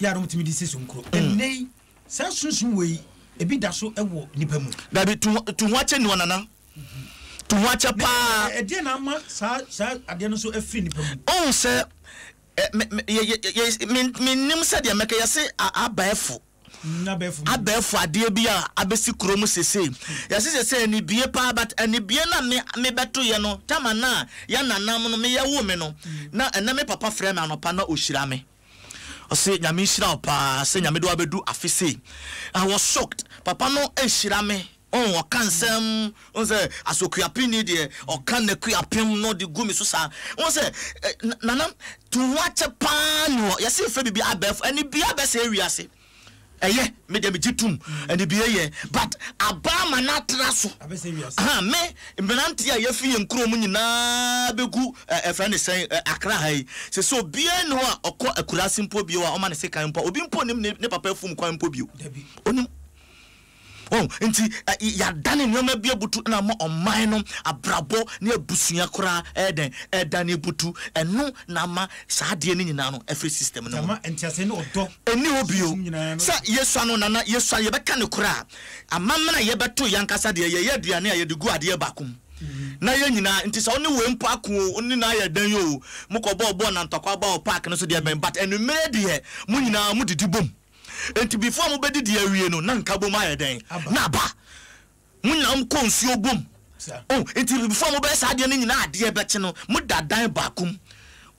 Yɛ a na wɔtumi de si so nkuro. Ɛnnɛ yi, saa sunsum wei, ebi da so wɔ nnipa mu? Dabi, tu ho akyɛ nni hɔ, Nana. Tu ho akyɛ paa. Ɛdeɛn na ama saa saa adeɛ no nso afiri nnipa mu? Wohu sɛ Mennim sɛdeɛ mɛka, yɛse abɛɛfo abɛɛfo adeɛ bi a abɛsi kuro mu sesei. Yɛse sesei anibie paa but anibie no a me mebɛtoyɛ no tama no a yɛ nanam no meyɛ wo me no na ɛnɛ me papa frɛ me anɔpa na ɔhyira me. Ɔse Nyame nhyira wo paa sɛ Nyame de wo abɛdu afe sei. I was shocked. Papa no hyira me. Oh, ɔka nsɛm, wohu sɛ asokuapeni deɛ, ɔka n'akuapem na ɔde gu me so saa. Wohu sɛ, eh, Nana, tu ho akyɛ paa ni hɔ. Yɛse yɛfrɛ biribi abɛɛfo, ɛne bia bɛsɛe wiase. Ɛyɛ, me deɛ megye tom, anibue yɛ, but aba ama no atra so. Aha, me, mmeranteɛ a yɛafi yɛn kuro mu nyinaa bɛgu ɛ, ɛfrɛ ne sɛn, ɛ, Accra ha yi. Sɛ sɛ obiara nni hɔ a ɔkɔ akuraase mpo bio a ɔma ne sekan mpo a, obi mpo nnim ne, ne papa afum kwan mpo bio. Ɔnim. Wɔn nti yɛadane nneɛma bi abutu na ama ɔman no abrabɔ ne abusua koraa ɛyɛ dɛn ɛdane abutu. Ɛno na ama saa adeɛ no nyinaa no afiri system no mu. Ɛnni hɔ bio sɛ yɛsua no nana yɛsua yɛbɛka no koraa amammerɛ a yɛbɛto yɛn ankasa deɛ yɛyɛ aduane a yɛde gu adeɛ baako mu na yɛn nyinaa nti sɛ wo ne wei mpo ako o wo ne no ayɛ dɛn o mokɔbɔɔ bɔɔl na ntɔkwa ba wɔ park no so deɛ bɛn but anwummerɛ deɛ mo nyinaa modidi bom. Enti before mo bɛdidi awie no na nkabom ayɛ dɛn? Na aba. Mo nyinaa mo kɔ nsuo bom. Oh, nti before mo bɛyɛ saa adeɛ no nyinaa adeɛ bɛkye no, mo da dan baako mu.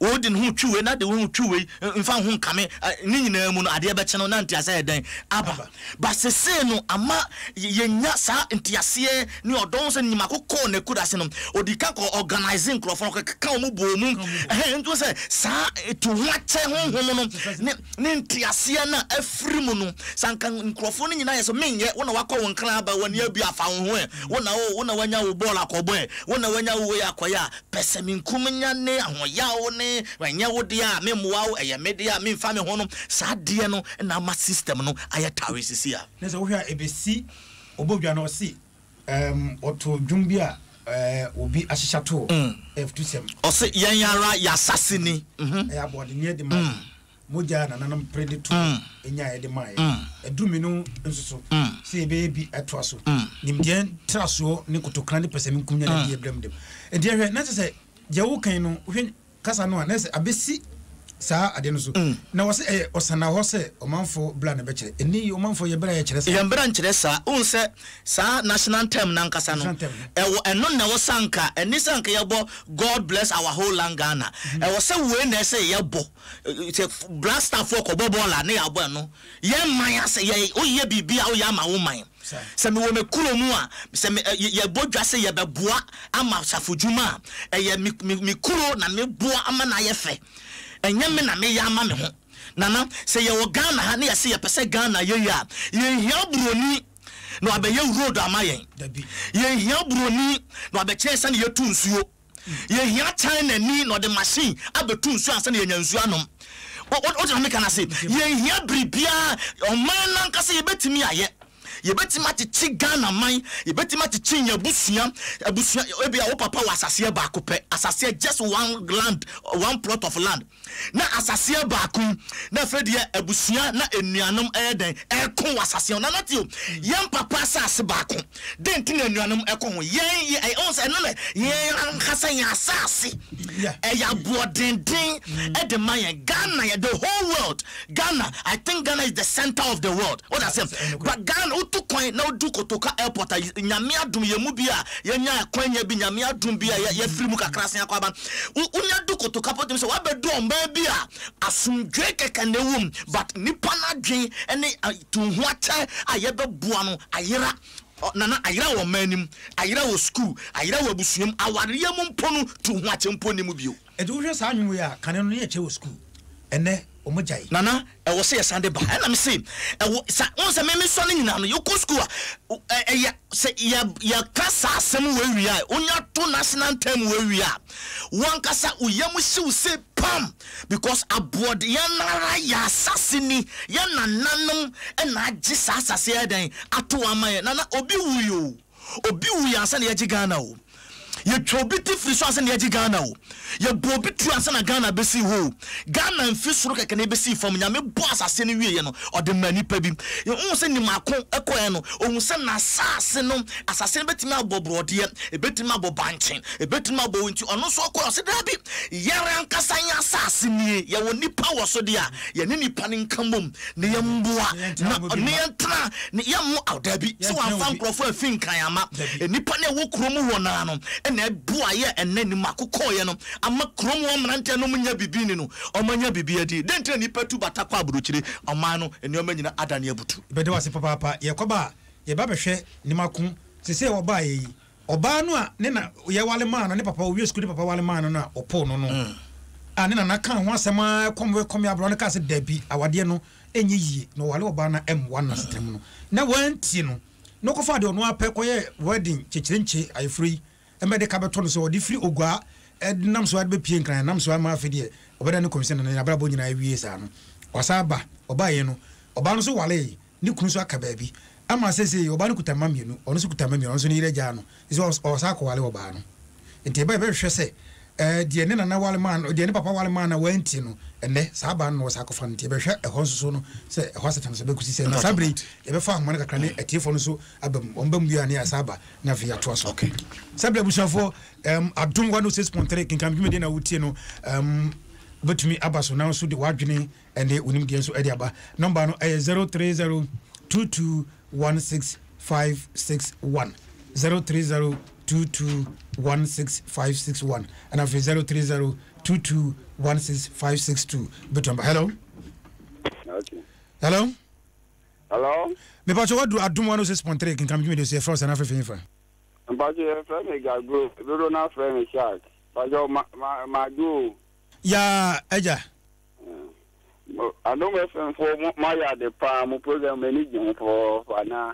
Wei de ne ho twi wei na de wo ho twi wei, mfa wo ho nkame. Ne nyinaa mu no adeɛ bɛkye no na nteaseɛ ayɛ dɛn? Aba. But sesei no ama yɛnya saa nteaseɛ ne ɔdɔ. Wohu sɛ Nyimako kɔɔ n'akurase no, ɔdi kan kɔ organise nkurɔfoɔ no, ɔkeka wɔn bɔɔ mu. Ɛhɛn, nti wohu sɛ saa tu ho akyɛ honhom no ne. Ne nteaseɛ no a afiri mu no, sɛ anka nkurɔfoɔ no nyinaa yɛ sɛ, Menyɛ, wo na woakɔ wo nkra aba, w'ani abue afa wo ho ɛ, wo na o, wo na woanya wo bɔɔl akɔbɔ ɛ, wo na woanya wo wei akɔyɛ a, pɛsɛmenkominya ne ahoɔyaw ne ɛnyɛ wo dea a memmoa wo, ɛyɛ me dea a memfa me ho no, saa adeɛ no na ama system no ayɛ tawee seesei a. Na sɛ wohwɛ a, ɛbɛsi ɔbɔ dwa no, ɔse Erm ɔtoo dwom bi a eh, obi ahyehyɛ ato hɔ. Ɛyɛ afutusɛm. Ɔse yɛn ara y'asase ni. Ɛyɛ aboɔdenneɛ de ma yɛn. Mogya a nananom pere de too hɔ nyaeɛ de maa yɛn. Aduru me no nso so sɛ yɛbɛyɛ bi atoa so. Nimdeɛ ntrasoɔ ne kotokra ne pɛsɛmenkominya na ɛde yɛn brɛ mu dɛm. Enti hwɛ, na kyerɛ sɛ deɛ woka yi no, wohwɛ kasa no a, na ɛsɛ abɛsi saa adeɛ no so. Na wɔsɛ ɛyɛ ɔsanahɔ sɛ ɔmanfoɔ bra na ɛbɛkyerɛ. Ɛnnɛ yi ɔmanfoɔ yɛ bra yɛkyerɛ saa. Yɛn bra nkyerɛ saa. Wohu sɛ saa national anthem no ankasa no, ɛwɔ ɛno na ɛwɔ sɛ anka, ɛnni sɛ anka yɛbɔ God bless our whole land Ghana. Ɛwɔ sɛ wei na ɛsɛ yɛbɔ. Sɛ Black Star foɔ kɔbɔ bɔɔl a, na yɛabɔ ɛno. Yɛn man asɛ, yɛ, woyɛ biribi a woyɛ ama wo man. Sɛ mewɔ me kuro mu a, sɛ me, ɛ, yɛbɔ dwa sɛ yɛbɛboa ama asafodwuma a, ɛyɛ me, me, me kuro na meboa ama no ayɛ fɛ. Ɛnyɛ me na meyɛ ama me ho. Nana, sɛ yɛwɔ Ghana ha na yɛse yɛpɛ sɛ Ghana yɛ yie a, yɛnhia buroni na wabɛyɛ road ama yɛn. Yɛnhia buroni na wabɛkyerɛ yɛn sɛdeɛ yɛtu nsuo. Yɛhia China ni na ɔde machine abɛtu nsuo ansa na yɛanya nsuo anom. Wote na meka no ase? Yɛnhia biribiara. Ɔman no ankasa yɛbɛtumi ayɛ. Yɛbɛtumi akyekye Ghana man. Yɛbɛtumi akyekye yɛn abusua. Abusua, ebia wo papa wɔ asaseɛ baako pɛ. Asaseɛ, just one land, one plot of land. Na asaseɛ baako yi, na afei deɛ abusua na anuanom ɛyɛ dɛn? Ɛko wɔ asaseɛ ho. Nana tio, yɛn papa asase baako, dɛn nti na anuanom ɛko ho? Yɛn, yɛ, ɔhu sɛ ɛno na yɛn ankasa yɛn asase ɛyɛ aboɔdenden ɛde ma yɛn. Ghana yɛ the whole world. Ghana, I think Ghana is the center of the world. What I say? But Ghana, wotu kwan na wodu Kotoka airport a, Nyame adom yɛn mu bi a yɛnya akwanya bi, Nyame adom bi a yɛfiri mu kakra sen akɔ aba. Wonya du Kotoka pɔ tumi sɛ woabɛdu ɔman bi a asomdwoe kɛkɛ na ɛwɔ mu, but nipa no adwen ne tu ho akyɛ a yɛbɛboa no ayera. Nana, ayera wɔ ɔman no mu, ayera wɔ sukuu, ayera wɔ abusua mu, awareɛ mu mpo no tu ho akyɛ mpo nni mu bio. Enti wohwɛ saa nnwom yi a, kane no na yɛkyɛ wɔ sukuu, ɛnnɛ wɔagyae. Nana, ɛwɔ sɛ yɛsan de ba. Ɛna me se, ɛwɔ sa, wohu sɛ me mesua no nyinaa no, yɛkɔ sukuu a, ɛyɛ, sɛ yɛ, yɛka saa asɛm wei wie a, wonya to national anthem wei wie a, wo ankasa wo yam hye wo se pam, because aboɔde, yɛn ara yɛn asase ni, yɛn nananom na agye saa asase yi ayɛ dɛn, ato hɔ ama yɛn. Nana, obi wui o. Obi wui ansa na yɛgye Ghana o. Yɛtwa obi ti firi so ansa na yɛgye Ghana o. Yɛbɔ obi tuo ansa na Ghana bɛsii hɔ o. Ghana mfiri soro kɛkɛ na ɛbɛsii fam. Nyame bɔɔ asase no wieɛ no, ɔde maa nipa bi. Wohu sɛ Nimako kɔeɛ no, ɔhuu sɛ n'asase no, asase no bɛtumi abɔ borɔdeɛ, ɛbɛtumi abɔ bankye, ɛbɛtumi abɔ wei. Nti ɔno nso ɔkɔeɛ, ɔse daabi, yɛn ankasa yɛn asase nie, yɛwɔ nipa wɔ so deɛ a, yɛne nipa no nka mmom na yɛmmoa na ne yɛntena ne yɛmmo aw daabi sɛ wamfa nkurɔfoɔ amfi nkran ama nnipa no ɛwɔ kurom hɔ naa no ɛna ɛboa yɛ ɛnɛ ne mako kɔɔyɛ no ama kurom hɔ mmeranteɛ no nya biribi ni no ɔma nya biribi adi dɛn nti na nnipa tu bata kɔ aburokyire ɔman no nneɛma nyina adane abutu. Yɛbɛda wo ase papaapa. Yɛkɔba a, yɛba bɛhwɛ Nimako. Seesei a wɔbaeɛ yi, Ɔbaa no a ne na yɛwale maa no, ne papa ɔwie sukuu ne papa wale maa no no a ɔpoo no no a ne nana kaa ho asɛm ara kɔm kɔm aberewa no kaa sɛ dabi awadeɛ no ɛnyɛ yie na ɔware ɔbaa no a ɛmmoa no n'asetena mu no na wantie no na ɔkɔfaa deɛ ɔno ara pɛ kɔyɛɛ wedding kyekyerɛnkye ayeforɔ yi ma ɛde ka bɛtɔ no sɛ ɔde firi Oguaa nam so ara de bɛpue Nkran nam so ara ma afei deɛ ɔbɛda ne kɔmhyɛn na n'abrabɔ nyinaa awie saa no wasan aba. Ɔbaeɛ no ɔbaa no nso waree ne kunu nso aka baabi ama seesei ɔbaa no kuta mma mmienu ɔno nso kuta mma mmienu ɔno nso ne yere agyaa no nti ɔsan akɔware ɔbaa no nti ɛba yɛbɛhwehwɛ sɛ ɛɛ deɛ ne nana ware maa no deɛ ne papa ware maa no a wantie no ɛnɛ saa baa no na ɔsan akɔfa no nti yɛbɛhwɛ ɛhɔ nso so no sɛ ɛhɔ asetena nso bɛkɔsi sɛ na saa bere yi yɛbɛfa ahoma no kakra ne atiefoɔ no nso aba mu wɔn ba mu wie a ne yɛasa aba na afei yɛatoa so. Okay. Sɛ bere abusuafoɔ um, Adom 106.3 kenkan dwumadie na wotie no um, wobɛtumi aba so na nso de w'adwene ne wo nimdeɛ nso de aba. Nɔmba no ɛyɛ 0302216561 0302216561 ɛna afei 0302216562 wobɛtumi aba. Hello. Okay. Hello. Hello. Mepatwa wadu Adom 106.3 kenkan dwumadie so yɛfrɛ wo sɛ na afei fa. Mpatwa yɛfrɛ me Gagro dodo na frɛ me Shark. Mpatwa ma ma ma do. Ya agya. Adom FM foɔ mo moayɛ ade paa mo program m'ani gye ho pɔpɔpɔpɔ na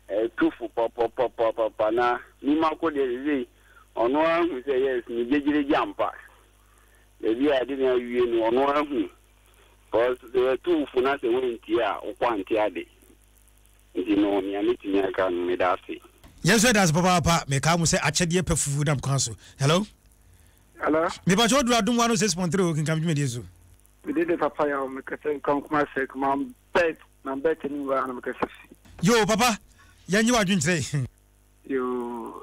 ɛtu fo pɔpɔpɔpɔpɔ na nima ko deɛ sesei ɔno ara hu sɛ yes me gyegyiregye ampa baabi a yɛde no awie no ɔno ara hu cause sɛ yɛtu wo fo na sɛ woantie a wokɔ ante ade nti no nea metumi aka no meda ase. Yɛn nso yɛda ase papaapa mekaa mo sɛ akyɛdeɛ pɛ fufu nam kwan so hello. Hello. Mepakyɛ waduru Adom 106.3 o kenkan dwumadie so. Me dede papa yaw me kasa nkwa nkuma sɛ kuma bet na bet ni wa na me kasa fi. Yo papa yɛn nye wadwenkyerɛ. Yo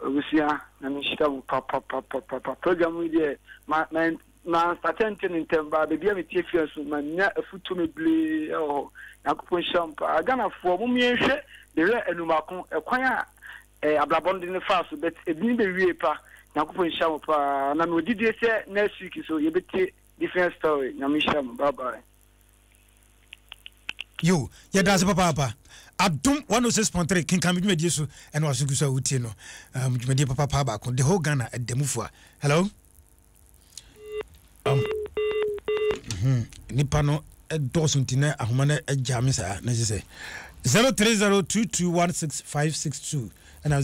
abusua na me nhyira mo papapapapa program yi deɛ ma ma ma nsate nte ne ntɛm ba baabi a metie fie nso ma nya afutuo bebree ɛwɔ hɔ Nyankopɔn nhyira mo paa Ghanafoɔ mo mmiɛnhwɛ de werɛ anumako ɛkwan a Eh abrabɔ no de no faa so but ebi no bɛ wie pa Nyankopɔn nhyira mo paa na mewɔ gyidie sɛ next week nso yɛbɛtie different story Nyame nhyira mo bye bye. Yo, yɛda ase papaapa. Adom 106.3 kenkan me dwumadie so ɛna waso gu so a wotie no. Um, dwumadie papaapa baako. The whole Ghana ɛda mu fua. Hello? Um, mm, nipa no dɔɔso nti na ahoma no agya me saa na kyerɛ sɛ 0302216562 ɛna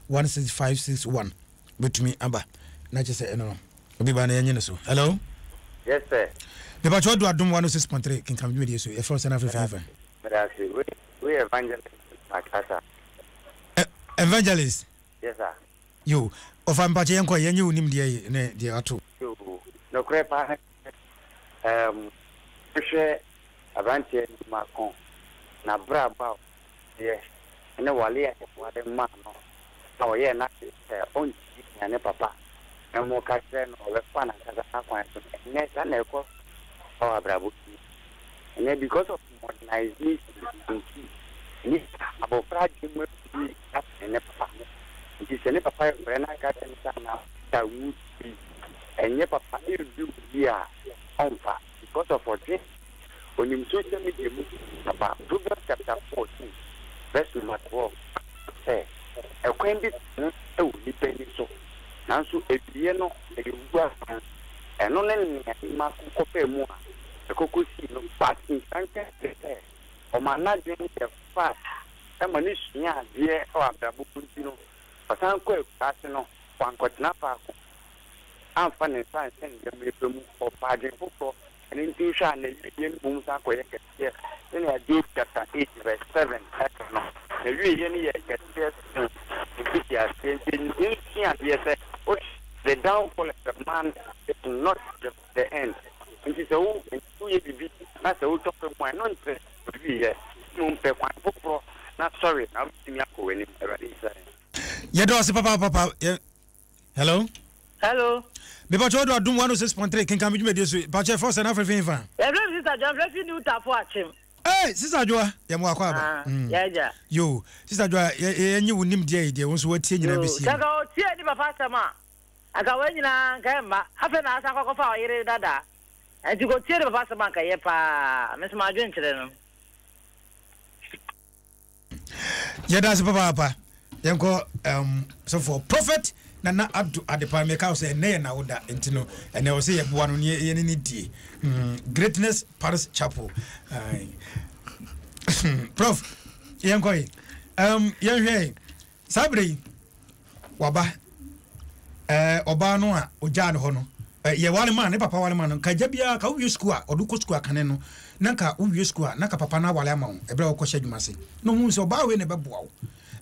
0302216561 bɛtumi aba na kyerɛ sɛ ɛno no obi ba na yɛnye no so. Hello? Yes sir. Mepakyɛ wadu Adom 106.3 kenkam dwumadie so yɛfrɛ wo sɛ no afrɛfrɛ fa. Medase. Wei evangelist akasa. Evangelist. Yes sir. Yo, ɔfa mpakyɛ yɛnkɔ yɛnye wo nimdeɛ yi ne deɛ ato. Yo, nokorɛ paa ne sɛ, ɛɛm, wohwɛ abranteɛ no mako, n'abrabɔ a ɔyɛ ne wale a yɛware maa no na ɔyɛɛ n'adwene sɛ ɔntie nea ne papa mo ka kyerɛ no, ɔbɛfa n'ankasa n'akwan so no, ɛnnɛ saa na ɛkɔ so wɔ abrabɔ yi mu. Ɛnnɛ because of modernization nti, nnipa, abɔfra adwene mu abue asene ne papa. Nti sɛ ne papa refrɛ no aka akyerɛ no sɛ anaa a wood bi ɛnyɛ papa ɛndu obi a ɔmfa because of ɔdwen onim social media mu papa. Proverbs chapter 14 verse number 12 sɛ ɛkwan bi tene wɔ nipa ani so nanso awieɛ no ɛyɛ owuo akwan. Ɛno ne nea Emma ko kɔfaa mu a ɛkɔkɔ sii no but nhyira nka sɛ ɔma n'adwene yɛ fast ma no sua adeɛ wɔ abrabɔ mu nti no, ɔsan kɔɔ akuraase no, wankɔtena faako amfa ne nsa anhyɛ nneɛma pa mu. Ɔfaa adwene foforɔ. Ɛno nti wohwɛ a n'awieeɛ no mmom san kɔyɛ kɛseɛ sɛnea Job chapter 8 verse 7 ka no. N'awieeɛ no yɛ kɛseɛ sen ne mfitiaseɛ. Nti yɛnsua adeɛ sɛ wohwɛ the downfall of a man is not the the end. Nti sɛ wo woyɛ biribi na sɛ wotɔ fam a, ɛno nkyerɛ sɛ wawieɛ. Mmom pɛ kwan foforɔ na sɔre na wobɛtumi akɔ w'anim. Awurade nhyira yɛn. Yɛda ase papaapapa. Yɛ Hello. Hello. Mepakyɛ wode adom 106.3 kenkan me dwumadie so. Pakyɛ ɛfrɛ sɛ na afrɛ fi fa. Yɛfrɛ me Sister Adwoa, mefrɛ fi New Tafo Akyem. Hey, Sister Adwoa, yɛ mo akɔ aba. Ah, mm. Yɛ Yo, Sister Adwoa, yɛ yɛ nye wo nim deɛ yi deɛ wo nso watie nyinaa bɛsi. Sɛ ka ɔtie ne papa asɛm a, anka wɔn nyinaa anka ɛmma. Afei na asan kɔkɔfa ɔyere dada. Nti kɔtie ne papa asɛm anka ɛyɛ paa. Me nso m'adwenkyerɛ no. Yɛda ase papaapa. Yɛnkɔ um, sɔfoɔ Prophet Nana Addo Adepa meka wo sɛ ɛnɛ yɛ n'awoda nti no ɛnɛ wɔ sɛ yɛboa no ne yɛne ne die. Greatness Parish Chapel. Prof, yɛnkɔ yi. Um, yɛnhwɛ saa berɛ yi waba ɛɛ ɔbaa no a ogyaa no hɔ no yɛware maa ne papa ware maa no nka agya biara ka wowie sukuu a ɔde kɔ sukuu akane no na nka wowie sukuu a na nka papa no aware ama wo ɛberɛ a wɔkɔhyɛ adwuma ase na ɔhu sɛ ɔbaa wei na ɛbɛboa wo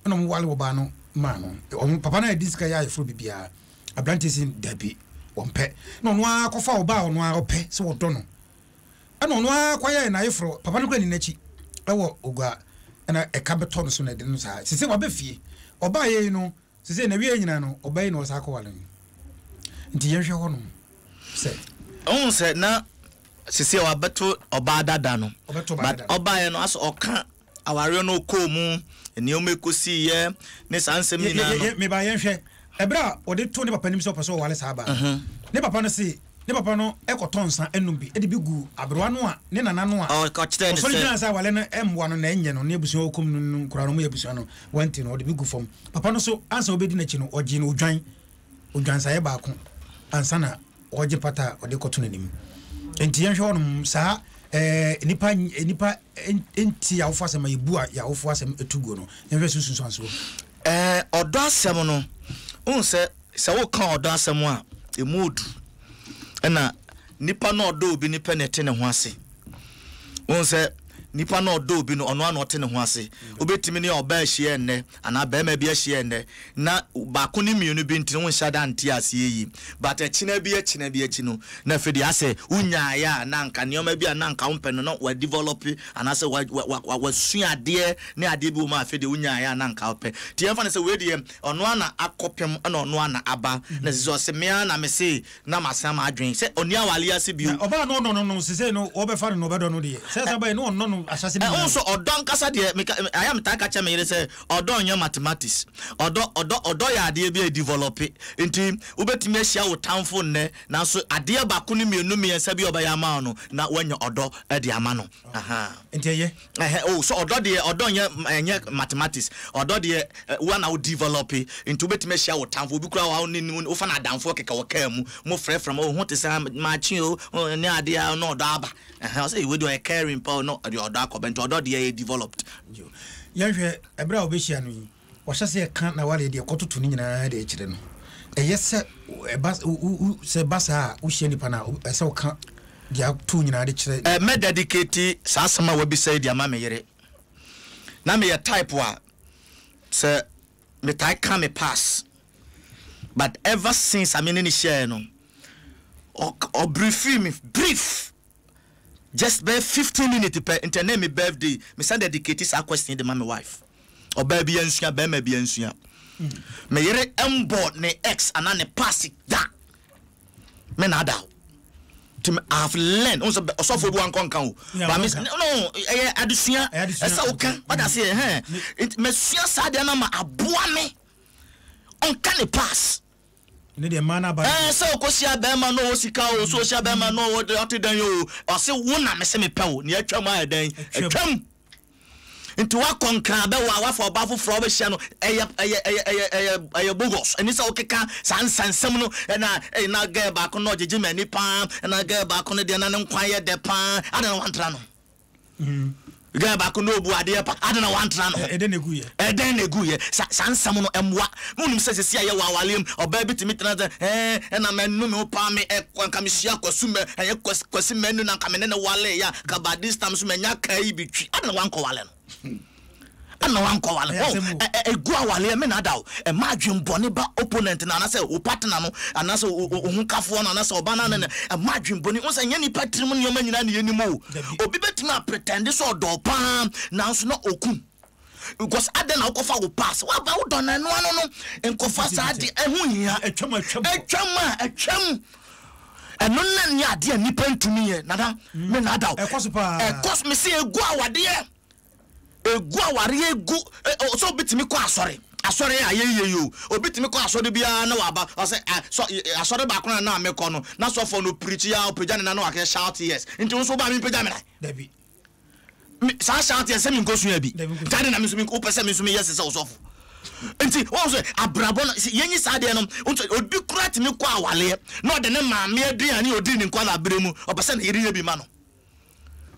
ɛna ɔmo ware ɔbaa no maa no ɔmo papa no a ɛdi sika yɛ ayeforo bibiara aberanteɛ si dabi wɔmpɛ na ɔno ara kɔfa ɔbaa a ɔno ara ɔpɛ sɛ ɔdɔ no ɛna ɔno ara kɔyɛ n'ayeforo papa no kura ni n'akyi ɛwɔ ogua ɛna ɛka bɛtɔ no so na ɛde no saa sese wabɛ fie ɔbaa yɛ yi no sese na wie nyinaa no ɔbaa yi na ɔsa akɔware no nti yɛnhwɛ hɔ nom sɛ. Ohun sɛ na sese wabɛto ɔbaa dada no but ɔbaa yɛ no asɛ ɔka Awareɛ no kɔɔ mu, nneɛma ɛkɔsiiɛ ne saa nsɛm nyinaa no. Meba yɛnhwɛ, ɛberɛ a ɔde too ne papa anim sɛ ɔpɛ sɛ ɔware saa baa no, ne papa no se, ne papa no kɔtɔ nsa nom bi de bi guu aberewa no a ne nana no a ɔsɔre gyinaa sɛ aware no mmoa no na ɛnyɛ no ne abusua a ɔkɔ mu no nkoraa no, wɔyɛ abusua no, wanti no, ɔde bi gu fam. Papa no nso, ansa ɔbɛdi n'akyi no, ɔgyee no odwan. odwansaeɛ baako ansa na ɔregye pata a ɔde kɔto n'anim. Nti yɛnhwɛ hɔnom saa ɛɛ nipa nipa nti awofo asɛm a yɛbu a yɛawofo asɛm etu guo no yɛnhwɛ so sunsuansoɔ. Ɛɛ ɔdɔ asɛm no wohu sɛ sɛ woka ɔdɔ asɛm a emu odu ɛna nipa na ɔdɔ obi nipa na ɛte ne ho ase. Wohu sɛ nipa na ɔdɔ obi no ɔno ara na ɔte ne ho ase. Wobɛtumi ne ɔbaa ahyia ɛnnɛ anaa barima bi ahyia ɛnnɛ na baako ne mmienu bi nti no wonhyɛ da nte aseɛ yie but ɛkyena bi ɛkyena bi akyi no na afei deɛ asɛ wonyaeɛ a na anka nneɛma bi a na anka wompɛ no na wadevelop anaasɛ wasua adeɛ ne adeɛ bi wɔ mu a afei deɛ wonyaeɛ a na anka wopɛ. Nti yɛmfa no sɛ wei deɛ ɔno ara na akɔpem ɛna ɔno ara na aba na ɛsɛ sɛ ɔse me ara na mese na masan m'adwene sɛ ɔnni aware ase bio. Na ɔbaa no ɔnɔ no no sesei no wɔbɛfa no na ɔbɛdɔ no deɛ sɛ sɛ ɔbɛyɛ no ɔnnɔ no ahyɛse no nyinaa. Nso ɔdɔ ankasa deɛ meka ayɛ a metaa ka kyerɛ me yere sɛ ɔdɔ nyɛ mathematics ɔdɔ ɔdɔ ɔdɔ yɛ adeɛ bi a ɛdevelɔpe nti wobɛtumi ahyia wo tamfo nnɛ nanso adeɛ baako ne mmienu mmiɛnsa bi a ɔbɛyɛ ama wo no na woanya ɔdɔ de ama no ahaa. Nti ɛyɛ. Ɛhɛ oh so ɔdɔ deɛ ɔdɔ nyɛ ɛnyɛ mathematics ɔdɔ deɛ wo na wo develop nti wobɛtumi ahyia wo tamfo obi koraa wa ne wofa no adamfoɔ kɛkɛ wɔ kaa mu mo frɛfrɛ mo ho te sɛ makye o ne adeɛ a na ɔdɔ aba ɛhɛ ɔsɛ wei deɛ ɔyɛ caring pa o na ɔde ɔdɔ akɔbɛ nti ɔdɔ deɛ yɛ developed. Yɛnhwɛ ɛberɛ a wobɛhyia no yi Wahyɛ sɛ yɛka n'awareɛ deɛ kɔtoto ne nyinaa de kyerɛ no. Ɛyɛ sɛ ɛba sɛ ɛba saa a wohyia nipa no a ɛsɛ woka deɛ ato nyinaa de kyerɛ. Eh, mɛ dedicate saa asɛm a wabisa yi de ama me yere. Na meyɛ type a sɛ metae ka me pass. But ever since a me ne no hyiaeɛ no, ɔbriefii me brief. Just bɛyɛ 15 minutes pɛ, nti ɛnnɛ yɛ me birthday, me san dedicate saa question yi de ma me wife. Ɔbaa bi ansua, barima bi ansua. Me yere mbɔ ne ex anaa ne past da. Me na ada o. Nti I have learned. N sɛ ɔsɔfo bi wankɔ nka o. Ba me no ɛyɛ adesua. Ɛsɛ woka wada se ɛhɛn. Nti masua saa deɛ no ama aboa me. Ɔnka ne past. Ne deɛ mmaa no aba. Ɛɛ sɛ ɔkɔhyia bɛrima na ɔwɔ sika o, sɛ ɔhyia bɛrima na ɔwɔ ɔte dɛn o, ɔse wo na mese mepɛ wo, nea atwam ayɛ dɛn? Atwam. Nti woakɔ nkran bɛwɔ a woafa ɔbaa foforɔ a wobɛhyia no ɛyɛ ɛyɛ ɛyɛ ɛyɛ ɛyɛ ɛyɛ bogus. Ɛni sɛ wokeka saa nsansɛm no ɛna ɛyi na gɛɛ baako na ɔgyegye m'ani paa ɛna gɛɛ baako no deɛ na ne nkwa yɛ dɛ paa adɛn na wantra no? Gɛɛ baako na ɔbu adeɛ pa adɛn na wantra no? Ɛdɛn na ɛguiɛ? Ɛdɛn na ɛguiɛ? Sa saa nsɛm no ɛmmoa. Wonim sɛ sɛsi a yɛwɔ awareɛ mu ɔbaa bi tumi tena sɛ ɛɛ ɛna manu me ho paa me ɛ nka mehyia Kwasu mɛ ɛyɛ Kwasi manu na nka me ne no waleeɛ a nka by this time so manya kaa yi bi twi adɛn na wankɔwale no? Adɛn na wankɔwale no? Ɛgu awareɛ me na ada o ɛma adwenbɔne ba opponent no anaasɛ wo partner no anaasɛ wo hokafoɔ no anaasɛ ɔba no ne no ɛma adwenbɔne wo sɛ nyɛ nipa tirim nneɛma nyinaa ne yɛnim o obi bɛtumi apretɛnde sɛ ɔdɔ paa nanso na ɔkum because adɛn na wokɔfa wo pass waba wodɔ no ɛno ano no nkɔfa saa de ɛho hia atwam a atwam ɛno na ne adeɛ a nipa ntumi yɛ nana me na ada o ɛkɔ so paa ɛkɔ so me se egu awadeɛ Egu awareɛ egu sɛ obi tumi kɔ asɔre asɔre a yɛyɛ yi o obi tumi kɔ asɔre biara na waba ɔsɛ sɔ asɔre baako na na mekɔ no na sɔfo no pirikyi a ɔpagya ne nan na wakɛ shout yes nti wo nso ba mi mpagya me nan dabi saa shout yes sɛ mi nkɔ sua bi tade na mi nso mi wopɛ sɛ mi nso mi yɛ sɛ sɛ ɔsɔfo. Nti wɔn sɛ abrabɔ no yɛnyi saa adeɛ no nti obi kura tumi kɔ awaleɛ na ɔde ne maame aduane a ɔdii ne nkwadaa berɛ mu ɔpɛ sɛ ne yere yɛ bi ma no.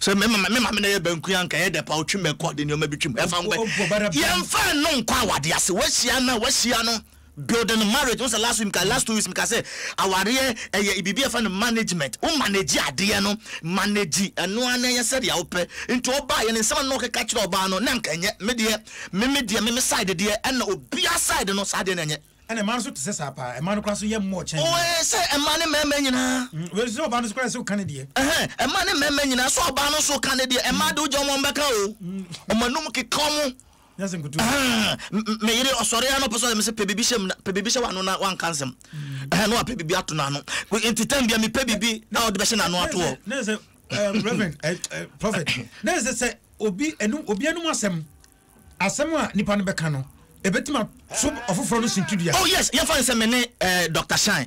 Sɛ me maame me maame na yɛ banku anka ɛyɛ dɛ pa ɔtwi mɛkɔ ɔde nneɛma bi twim ɛfa ho bɛ yɛmfa no nkɔ awadeɛ ase wahyia no a wahyia no building marriage wo sɛ last week last 2 weeks meka sɛ awareɛ ɛyɛ biribi ɛfa no management wo manage adeɛ no manage ɛno ara na ɛyɛ sɛdeɛ wopɛ nti ɔbaa yɛ ne nsɛm a na ɔkeka kyerɛ ɔbaa no na anka ɛnyɛ me deɛ me me deɛ me me side deɛ ɛna obiara side no saa deɛ na ɛnyɛ. Ɛna mmaa no nso te sɛ saa paa. Mmaa no koraa nso yɛ more kyɛn. Oh, ɛɛ sɛ mmaa ne mmarima nyinaa. Mm, wei nso ɔbaa no nso koraa sɛ ɔka ne deɛ. Ɛhɛn, mmaa ne mmarima nyinaa sɛ ɔbaa no nso ka ne deɛ. Mmaa de wogya wɔn wɔn bɛka o. Wɔn anum keka wɔn. Nyɛ sɛ nkutu. Ɛhɛn, me yere ɔsɔre ara na ɔpɛ sɛ ɔyɛ me sɛ pɛ biribi hyɛ mu na pɛ biribi hyɛ w'ano na wanka nsɛm. Ɛhɛn, na wapɛ biribi ato n'ano. Nti tɛm bia mepɛ biribi na ɔde bɛhyɛ n'ano ato hɔ. Ne sɛ Reverend, Prophet, ne sɛ sɛ obi anum obi anum asɛm Asɛm a nipa no bɛka no, ebetumi ato ɔfoforɔ no sintidua. Oh yes, yɛmfa no sɛ me ne eh, Doctor Shine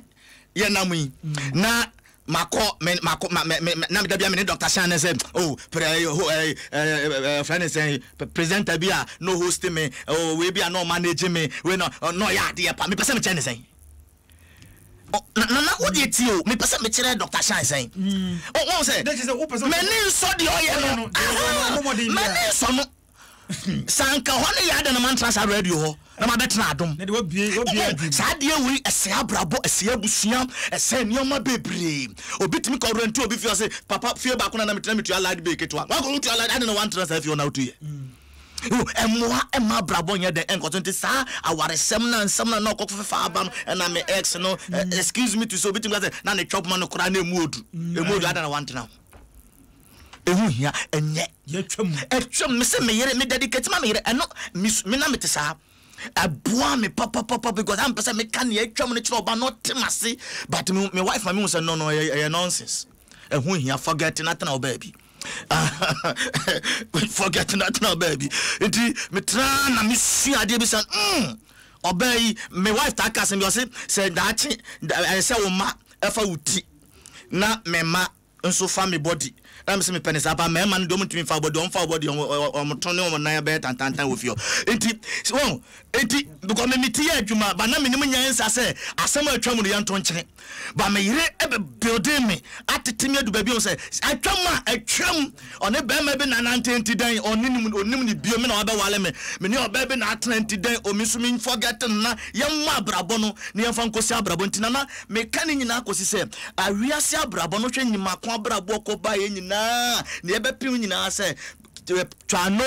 yɛnam yi na makɔ me makɔ ma me me na da bia me ne Doctor Shine ne sɛ oh pre eh, ho eh, eh, eh, frɛ ne sɛn presenter bi a no host me oh wei bi a na ɔmanage me wei na na ɔyɛ adeɛ pa mepɛ sɛ mekyerɛ ne sɛn. Na na wo deɛ tie o mepɛ sɛ mekyerɛ Doctor Shine sɛn wɔn sɛ m'ani nsɔ deɛ ɔyɛ no m'ani nsɔ no sɛ anka hɔ ne yɛ adɛn na mantena saa radio hɔ na mabɛtena adom saa adeɛ wei ɛsɛ abrabɔ ɛsɛ abusua ɛsɛ nneɛma bebree obi tumi kɔ renti obi fie ɔse papa fie baako na na metena metua light bill ketewa wakɔ wotua light adɛn na wantena saa fie hɔ na wotuyɛ Ɛmmoa mma abrabɔ nyɛ dɛn ɛnkɔ so nti saa awaresɛm no a nsɛm no a na ɔkɔ fefa aba no ɛna me ex no excuse me to say obi tumi ka sɛ na ne chop ma no koraa na emu odu emu odu adan na wantena ho ɛho hia ɛnyɛ ɛtwam me sɛ me yere me dedicate ma me yere ɛno me na mete saa ɛboa me papapapa because ampɛ sɛ meka nea atwam no kyerɛ ɔba na ɔte m'ase but me, me wife ma mehu sɛ no no ɛyɛ nonsense ɛho hia forget na tena wo baabi forget na tena baabi nti metena na mesua adeɛ bi sɛ mm ɔbaa yi me wife taa ka asɛm bi ɔse sɛ daakye ɛyɛ sɛ wo ma ɛfa wo ti na me ma nso fa me body na mesɛ mepɛ ne saa paa mmarima no deɛ ɔmo ntumi nfa wo body ɔmo fa wo body ɔmo ɔmo to ne ɔmo nan bɛyɛ tantantan wɔ fie hɔ nti wɔn nti because me me ti yɛ adwuma ba na menim nyansa sɛ asɛm a atwa mu no yɛnto nkyene But me yere bɛ building me atete me adu baabi a sɛ atwam a atwam ɔne bɛrima bi na nante nti dɛn ɔne ne onim ne bio me na wabɛwale me me ne ɔbaa bi na atena nti dɛn omi nso me forget no na yɛmmɔ abrabɔ no na yɛmfa nkɔsi abrabɔ nti nana meka ne nyinaa kɔsi sɛ awiase abrabɔ no hwɛ nyimako abrabɔ kɔ baeɛ nyinaa na yɛbɛpem nyinaa sɛ twa no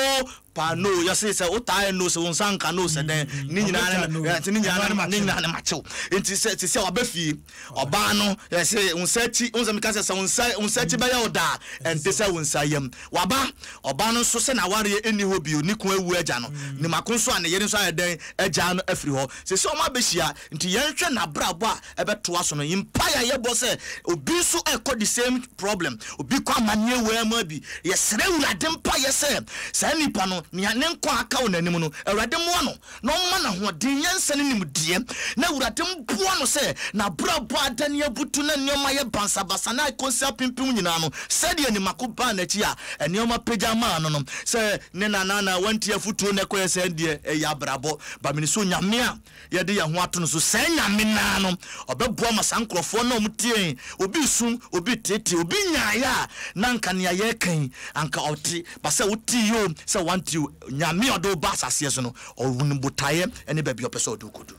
paa no yɛse sɛ wotaa no sɛ wo nsa nka no sɛ dɛn mm, ne nyinaa ne ne nyinaa ne nyinaa ne makyew nti sɛ te sɛ waba fie ɔbaa no yɛse wo nsa akyi wo nsa meka sɛ sɛ wo nsa wo nsa akyi bɛyɛ wo daa ɛnte sɛ wo nsa yam waba ɔbaa no nso sɛ n'awareɛ ɛnni hɔ bio ne kun awu agya no mm. ne mako nso a ne yere nso ayɛ dɛn agya no afiri hɔ sɛ sɛ ɔma abɛhyia nti yɛnhwɛ n'abrabɔ a ɛbɛtoa so no, mpae a yɛbɔ sɛ obi nso ɛkɔ the same problem, obi kɔ amaneɛ wei mu bi, yɛsrɛ Awurade mpaeɛ sɛ saa nipa no, nea ne nkwa aka wɔ n'anim no, Awurade mmoa no na ɔmma no ahoɔden, nyansa ne nimdeɛ, na Awurade mboa no sɛ n'abrabɔ adane abutu na nneɛma ayɛ bansabasa na akɔsi apempem nyinaa no, sɛdeɛ Nimako baa n'akyi a nneɛma pagya maa no no, sɛ ne nana na wantie afotuo na ɛkɔyɛ sɛ deɛ ɛyɛ abrabɔ, ba mene sɛ Onyame a yɛde yɛn ho ato no so. Saa Nyame no ara no, ɔbɛboa ma saa nkorɔfoɔ no a wɔtie yɛn, obi resu, obi reteetee, obi nyaeɛ a na anka nea yɛreka yi, anka ɔte, but sɛ wotee o, sɛ wante o, Nyame a ɔde wo ba asaseɛ so no, ɔnim botaeɛ ne baabi a ɔpɛ sɛ ɔde wo kɔdu.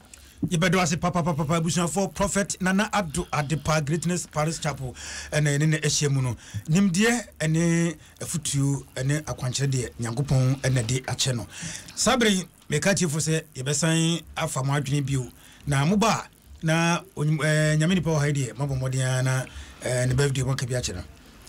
Yɛbɛda wo ase papapapapa abusuafoɔ Prophet Nana Addo Adepa Greatness Parish Chapel ɛna yɛne no ahyia mu no. Nimdeɛ ɛne afutuo ɛne akwankyerɛ deɛ Nyankopɔn ɛna de akyɛ no. Saa bere yi Meka atiefo sɛ yɛbɛsan afa mo adwene bio, na moba a, na eh, Nyame nipa wɔ ha yi deɛ, moabɔ mmɔden ara na eh, ne birthday moaka bi akyɛ no.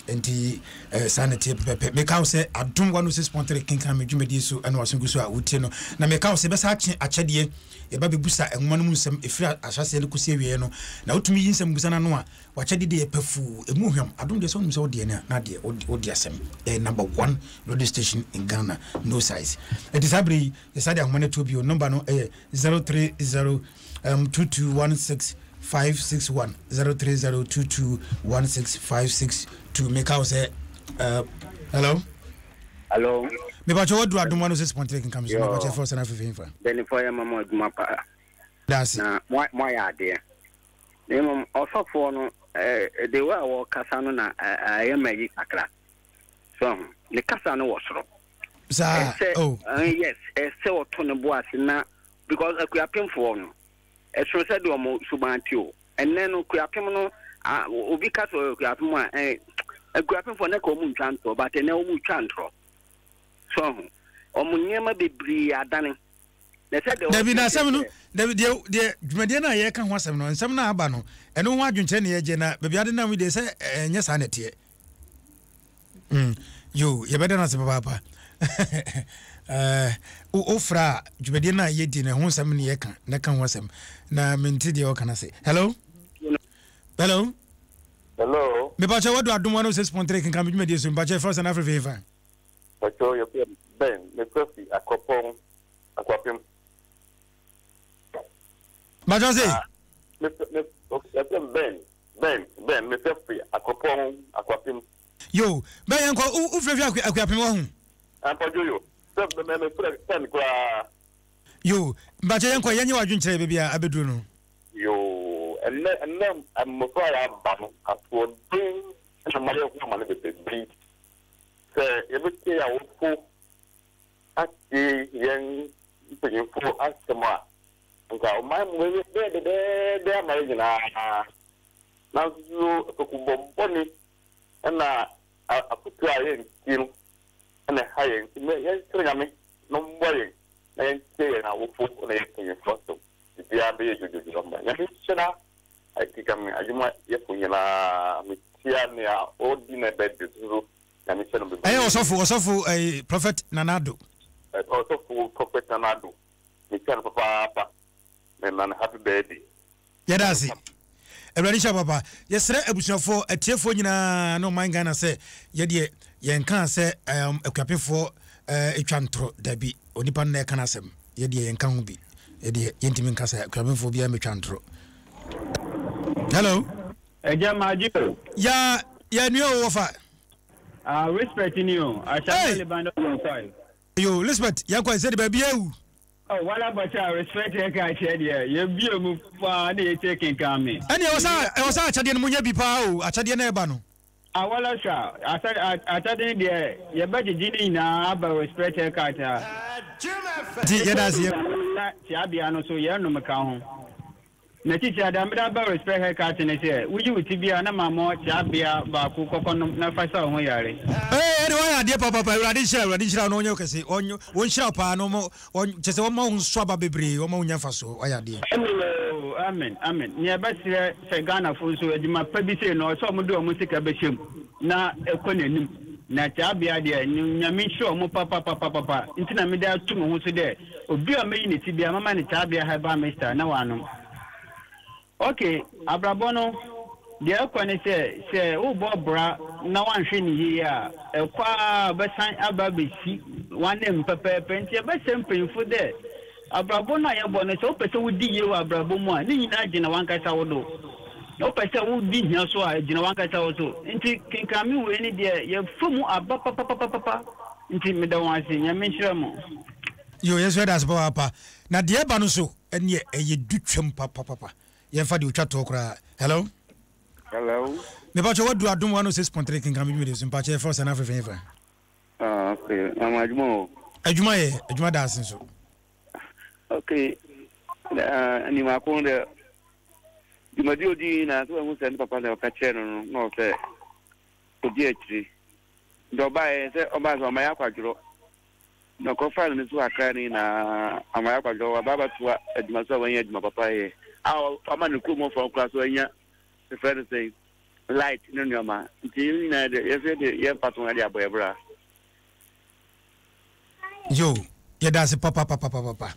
Nti eh, saa na ɛteɛ pɛpɛpɛ. Meka wo sɛ Adom 106.3 kenkan me dwumadie so ɛna waso gu so a wotie no. Na meka wo sɛ yɛbɛsa akye akyɛdeɛ, yɛba bɛbusa nwoma no mu nsɛm ɛfiri ahyɛaseɛ no kɔsi awieɛ no, na wotumi yi nsɛm busa no ano a, W'akyɛde deɛ pafuu, ɛmu hwam. Adom deɛ sɛ wonim sɛ wodeɛ no a, na adeɛ wode asɛm. Ɛyɛ number one radio station in Ghana, no size. Ɛnti saa berɛ yi, yɛsa de ahoma no atuo bio. Number no ɛyɛ 030 um, 2216 561 030 2216 562. Meka wo sɛ, uh, hello? Hello. Mepakyɛ waduru Adom 106.3 kenka me so mepakyɛ frɛ sɛ na afefe mfa. Bɛnifoɔ yɛ ma mo adwuma paa. Daase. Na mo ayɛ adeɛ. Na mmom ɔsɔfoɔ no eh, the way a wɔkasa no na ɛyɛ ma yi kakra. So ho ne kasa no wɔ soro. Saa ɛsɛ oh. Yes, ɛsɛ ɔto ne bo ase na because akuapemfoɔ no ɛsono sɛ deɛ ɔmo suban te o. Ɛnnɛ no Kuapem no ah obi ka sɛ ɔyɛ Kuapem a eh, Akuapemfoɔ na ka wɔn ntwa ntorɔ but ɛnnɛ wɔn retwa ntorɔ. So ho wɔn nneɛma bebree adane. Na sɛ deɛ Dabi na ɔkyerɛkyerɛ asɛm no sɛ dabi deɛ deɛ dwumadie no a yɛreka ho asɛm no nsɛm no a aba no ɛno ho adwenkyerɛ na yɛgye na baabi ade nam yi deɛ sɛ ɛnyɛ saa na ɛteɛ. Mm, yo, yɛbɛda no ase papaapa. Eh, wofrɛ a dwumadie no a yɛdi no ɛho nsɛm ne yɛka na ka ho asɛm na mente deɛ ɔka no ase. Hello? Hello? Hello. Mepakyɛ wadu adom 106.3 kenka me dwumadie so mepakyɛ ɛfrɛ sɛ no afrɛ fei fa. Pakyɛ yɛfrɛ Ben mefrɛ fi Akropɔn Akwapem. Mepakyɛ se? Yɛfrɛ Ben Ben, Ben, mefrɛ fi Akropɔn, Akuapem. Yo, Ben yɛnkɔ, wo, wo frɛ fi Akuapem wɔ ho? Ampɔdwo yo, sɛ me, me frɛ ten koraa. Yo, mpakyɛ yɛnkɔ, yɛnyɛ w'adwenkyerɛ baabi a abɛduru no. Yo, ɛnnɛ, ɛnnɛ mmofra a yɛaba no, asoɔden na ma yɛhu amane bebrebe. Sɛ yɛbɛtie yɛn awofo, atie yɛn mpanyimfo asɛm a, Anka ɔman mu bɛyɛ bɛyɛ dɛdɛɛdɛ ama yɛn nyinaa. Nanso so fekubɔ bɔne na afotu a yɛntie no na ɛha yɛn? Nti yɛnsrɛ Nyame na ɔmmoa yɛn na yɛntie yɛn awofo ne yɛn mpanyimfo asɛm. Biribiara bɛyɛ dwodwodwo ama yɛn. Nyame nhyira Atikame adwumayɛfo nyinaa. Mekyia nea ɔredi ne birthday so. Nyame nhyira no bebree. Ɛyɛ ɔsɔfo, ɔsɔfo ɛyi Prophet Nana Addo. Ɔsɔfo Prophet Nana Addo. Mekyia no papaapa. Mema no happy birthday. Yɛda ase. Awurade nhyira wo papa. Yɛsrɛ abusuafoɔ, atiefoɔ nyinaa ne ɔman Ghana sɛ yɛdeɛ yɛnkaa sɛ um, akuapefoɔ uh, twa ntorɔ. Dabi, onipa no na ɛka n'asɛm. Yɛdeɛ yɛnka ho bi. Yɛdeɛ yɛntumi nka sɛ akuapefoɔ biara mmɛtwa ntorɔ. Hello. Ɛgya magye o. Ya ya nua o wɔfa. Ah respect ni o. Ahyɛ hey. Lebanon kwae. Yo Lisbeth yɛn kɔ sɛ de baabi awu. Oh wala bɔkyɛ a respect yɛ ka kyerɛ deɛ yɛ bie mu paa na yɛ tie kenkan me. Ɛne ɛwɔ sɛ ɛwɔ sɛ akyɛdeɛ no mo nya bi paa o akyɛdeɛ no ɛba no. Ah wala sha asa akyɛdeɛ no deɛ yɛ bɛ gyegye ne nyinaa aba respect yɛ ka kyerɛ. Nti yɛda ase yɛ. Na tiabea no so yɛ nom ka ho. Na titi a da meda ba respect haircut ne sɛ woyi wo ti bi a na mamɔ kyea baako kɔkɔ nom na fa sa wo ho yare. Ee ɛde wayɛ adeɛ papapa awurade nhyira awurade nhyira wo na ɔnyɛ wo kɛse ɔnyɛ ɔnhyira wo paa na ɔma ɔn kyɛ sɛ ɔma wo nso aba bebree ɔma wo nya mfasoɔ wayɛ adeɛ. Amen oo amen amen nea ɛbɛsrɛ sɛ Ghanafo nso adwuma pa bi sei no ɔsɛ ɔmo de ɔmo sika bɛhyɛ mu na ɛkɔ n'anim na kyea deɛ Nyame nhyira ɔmo papapapapa nti na mede ato me ho so dɛ Obi a meyi ne ti biara, mɛma no Tabia herbal mixture na wanom. Ok, abrabɔ no, deɛ ɛkɔ ne sɛ, sɛ wobɔ bra na woanhwɛ no yie a, ɛkɔ ara bɛsan aba abɛsi w'ananmu pɛpɛɛpɛ. Nti yɛbɛsrɛ mpanyimfo dɛ, abrabɔ no a yɛbɔ no, sɛ wopɛ sɛ wodi yie wɔ abrabɔ mu a, ne nyinaa gyina w'ankasa wo do. Na wopɛ sɛ wodi hia so a, ɛgyina w'ankasa wo so. Nti kenkan me wei no deɛ, yɛfa mu aba papapapapa. Nti meda wɔn ase. Nyame nhyira mo. Yo, yɛn nso yɛda ase papaapa. Na deɛ ɛba no nso, ɛneɛ ɛyɛ du twam papapapa. Yɛmfa deɛ ɔtwa toɔ koraa. Hello? Hello? Mepakyɛ wadu Adom 106.3 kenkan me dwumadie so. Mpakyɛ yɛfrɛ wo sɛ na afrɛfrɛ hefa? Ah, okay. Mama adwuma o. Adwuma yɛ, adwuma da ase nso. Okay. Uh, animako de dwumadi odi na so ɛho sɛ ne papa na ɔka kyerɛ no no na ɔsɛ odi akyiri. Nti ɔbaeɛ sɛ ɔbaeɛ sɛ ɔma yɛ akwadworɔ. Na ɔkɔfaa no so kakra no nyinaa ama yɛ akwadworɔ. Waba abɛtoa adwuma so a wanya adwuma papa yɛ a wama ne kurom hɔfoɔ koraa so anya yɛfrɛ no sɛn light ne nneɛma. Nti yɛn nyinaa de yɛn nso yɛde yɛn mfatoho de abɔ yɛn bra. Yo, yɛda ase papapapapapa.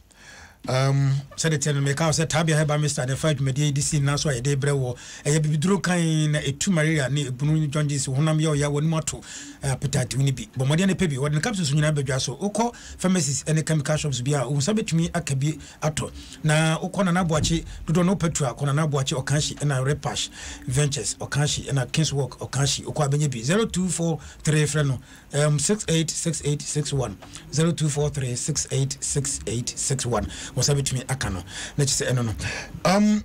Um, sɛde teɛ no meka wo sɛ Tabia Herbal Mixture na ɛfa dwumadie yi de si nna so a yɛde brɛ wɔ. Ɛyɛ bibiduro kann na ɛtu malaria ne ebunu ne jaundice, honam yɛ ɔya, w'anim ato, appetite wo ne bi. Bɔ mmɔden na pɛ bi. Wɔde ne capsules nyinaa ba dwa so. Wokɔ pharmacies ne chemical shops bi a, wo nsa bɛtumi aka bi atɔ. Na wokɔ Nana Aboakye, dodoɔ no wopɛ tu a, kɔ Nana Aboakye, Ɔkanhyi, ɛna Repash Ventures, Ɔkanhyi, ɛna Kings Walk, Ɔkanhyi. Wokɔ a bɛnya bi. 0243 frɛ no. Um, 686861, 0243 686861. Wɔn nsa bɛtumi aka no. Na kyerɛ sɛ ɛno no. Um,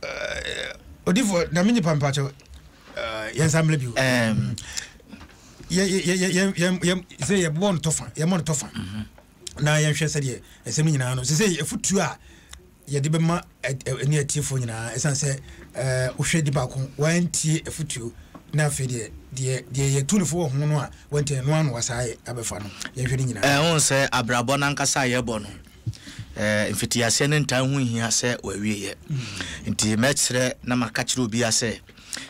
uh, odifo, na me nipa mpakyɛw, uh, yɛn nsa mmerɛ bi. Um, yɛ yɛ yɛ yɛ yɛ yɛ sɛ yɛbɔ no tɔfa, yɛmmɔ no tɔfa. Mm-hmm. Na yɛnhwɛ sɛdeɛ ɛsɛm no nyinaa no. Sɛ sɛ afutuo a yɛde bɛma ne atiefoɔ nyinaa ɛsiane sɛ wohwɛ di baako wantie afotuo na afei deɛ deɛ deɛ yɛtu no fo wɔ ho no a wantie no ano wasaa yɛ abɛfa no yɛhwɛ ne nyinaa. Ɛho sɛ abrabɔ no ankasa a yɛbɔ no mfitiaseɛ no ntaa ho hia sɛ wawieɛ nti mɛkyerɛ na maka kyerɛ obiara sɛ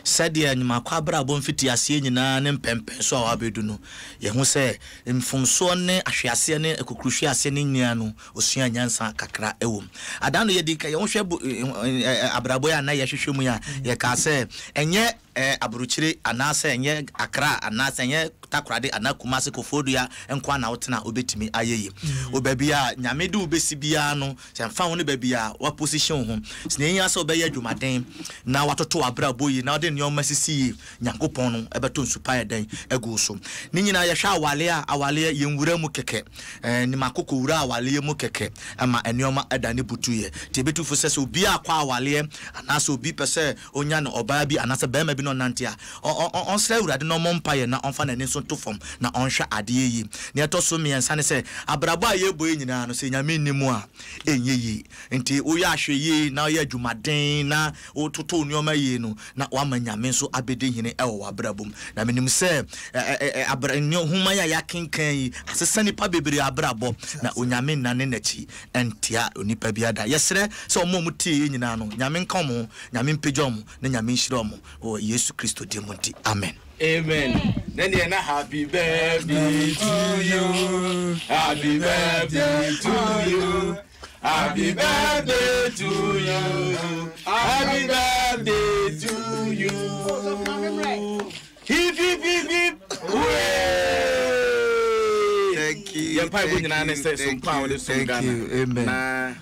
sɛdeɛ nnwumakɔ abrabɔ mfitiaseɛ nyinaa ne mpɛmpɛnso a wabɛdu no yɛho sɛ mfomsoɔ ne ahweaseɛ ne akukuruhweaseɛ ne nyinaa no Osua nyansa kakra wɔ mu. Ada no yɛde yɛn ho hwɛ abrabɔ yi a na yɛhwehwɛ mu yi a, yɛkaa sɛ ɛnyɛ aburokyire anaasɛ ɛnyɛ Accra anaasɛ ɛnyɛ Takoradi anaa Kumasi Koforidua nko ara na wotena a wobɛtumi ayɛ yie. Wɔ baabi a Nyame de wo bɛsi biara no, sɛ ɛmfa ho ne baabi a woaposition wo ho, sɛ nea ɛhia sɛ wobɛyɛ adwumaden na woatoto w'abrabɔ yie na wode nneɛma asisi yie, Nyankopɔn no bɛtɔ nsu pa ayɛ dɛn agu wo so. Ne nyinaa yɛhwɛ awaleɛ a, awaleɛ yɛnwura mu kɛkɛ. Ɛɛ nim akokɔ wura awaleɛ mu kɛkɛ ma nneɛma dane butuiɛ. Nti yɛbɛtu fo sɛ sɛ obi akɔ awaleɛ anaasɛ obi pɛ sɛ ɔnya no ɔbaa bi anaasɛ barima bi na ɔnante a, ɔ ɔ ɔnsrɛ Awurade na ɔmmɔ mpaeɛ na ɔmfa n'ani nso nto fam na ɔnhwɛ adeɛ yie. Nea ɛtɔ so mmiɛnsa ne sɛ, abrabɔ a yɛrebɔ yi nyinaa no, sɛ Nyame nni mu a, ɛnyɛ yie. Nti woyɛ ahwɛyie na woyɛ adwumaden na wototo wo nneɛma yie no, na woama Nyame nso abɛdi hene wɔ w'abrabɔ mu. Na menim sɛ abra nhoma yi a yɛakenkan yi asesa nnipa bebree abrabɔ, na Onyame nnane n'akyi ntia onipa biara da. Yɛsrɛ sɛ wɔn a wɔtie yɛn nyinaa no, Nyame nka wɔn ho, Nyame mpagya wɔn, na Nyame nhyira wɔn wɔ Yesu Kristo din mu nti, amen. Amen. Ne deɛ na happy birthday to you. Happy birthday to you. Happy birthday to you. Happy birthday to you. Hip hip hip hip. Hooray! Thank you. Yɛn mpaebɔ nyinaa ne sɛ so mpa a wɔde som Ghana. Na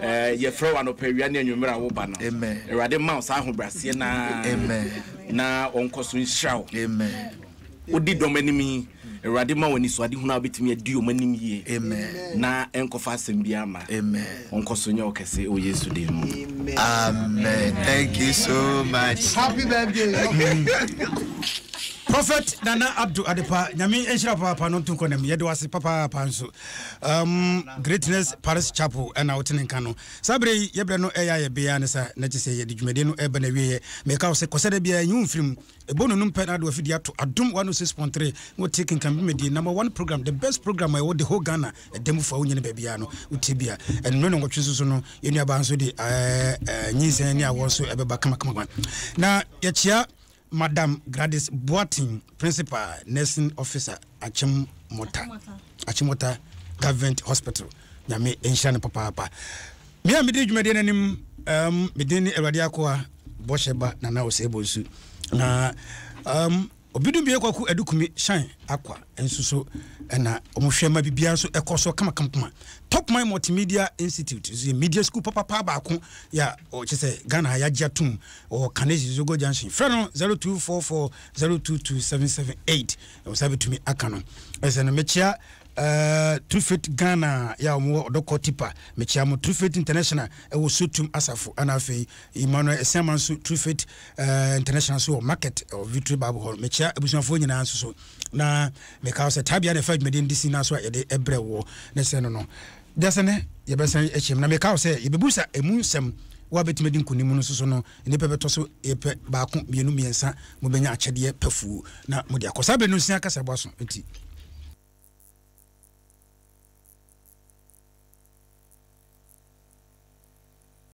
eh, yɛfrɛ wo anɔpa awia ne anwummerɛ a woba no. Awurade ma wo saa ahobrɛaseɛ na na ɔnkɔ so nhyira wo. Wodi dɔm anim yi, Awurade ma wo anisoadehunu a wobɛtumi adi wɔn anim yie na ɛnkɔfa asɛm biara mma. Ɔnkɔ so nyɛ wo kɛse wɔ Yesu din mu. Amen. Thank you so much. Happy birthday. Prophet Nana Abdu Adepa, Nyame nhyira papaapa no nto nkɔ nam. Yɛde wase papaapa nso. Um, Greatness Paris Chapel ɛna wote ne nka no. Saa berɛ yi yɛbrɛ no ɛyɛ ayɛ bea ne sa na kyɛ sɛ yɛde dwumadie no ɛba na wieɛ. Meka wo sɛ kɔsɛ da biara nyi wo mfirim. Ɛbɔ nonum pɛ na ade wafidie ato Adom 106.3 na wotie Kenkan Dwumadie, number one program, the best program a ɛwɔ the whole Ghana, ɛda mu fa wonyɛ no baabiara no, wotie bi a. Ɛnumere nnɔnwɔtwe nso so no, yɛn nuabaa nso de ɛɛ nyinsɛn ne awoɔ nso ɛbɛba kamakamakama. Na yɛkyea Madam Gladys Boateng, Principal Nursing Officer, Akyem Mota, Achimota Government Hospital. Nyame nhyira no papaapa. Me a medi dwumadie no anim, um, me din ne Awurade Akoa Bɔhyɛ Ba Nana Osei Bonsu. Na um, Obidum Kwaku Adukumi Shine Akwa nso so ɛna wɔhwɛ ma biribiara nso ɛkɔ so kamakamakama. Top Mind Multimedia Institute nso yɛ media school papapa baako yɛ a ɔkyɛ sɛ Ghana ha yɛagye atom wɔ Kaneshie Zogo Junction. Frɛ no 0244 022 778. Ɛwɔ sɛ bɛtumi aka no. Ɛsɛ no mekyea Uh, True Faith Ghana yɛ a wɔwɔ Ɔdɔkɔ Tipa mekyia mo. True Faith International ɛwɔ Sotum Asafo ɛna afei Emmanuel Esiama nso True Faith uh, International nso wɔ Market ɛwɔ Victory Bible Hall. Mekyia abusuafoɔ nyinaa nso so na meka sɛ tabea na ɛfa dwumadie no de si na so a yɛde ɛbrɛ woɔ ne sɛ no no dasɛ ne yɛbɛsan akyia mu na meka sɛ yɛbɛbusa ɛmu nsɛm wo a bɛtumi adi nkonim no nso so no nnipa bɛtɔ so yɛpɛ baako mmienu mmiɛnsa mobɛnya akyɛdeɛ pafuo na mode akɔ saa berɛ no nsia kasa boaso nti.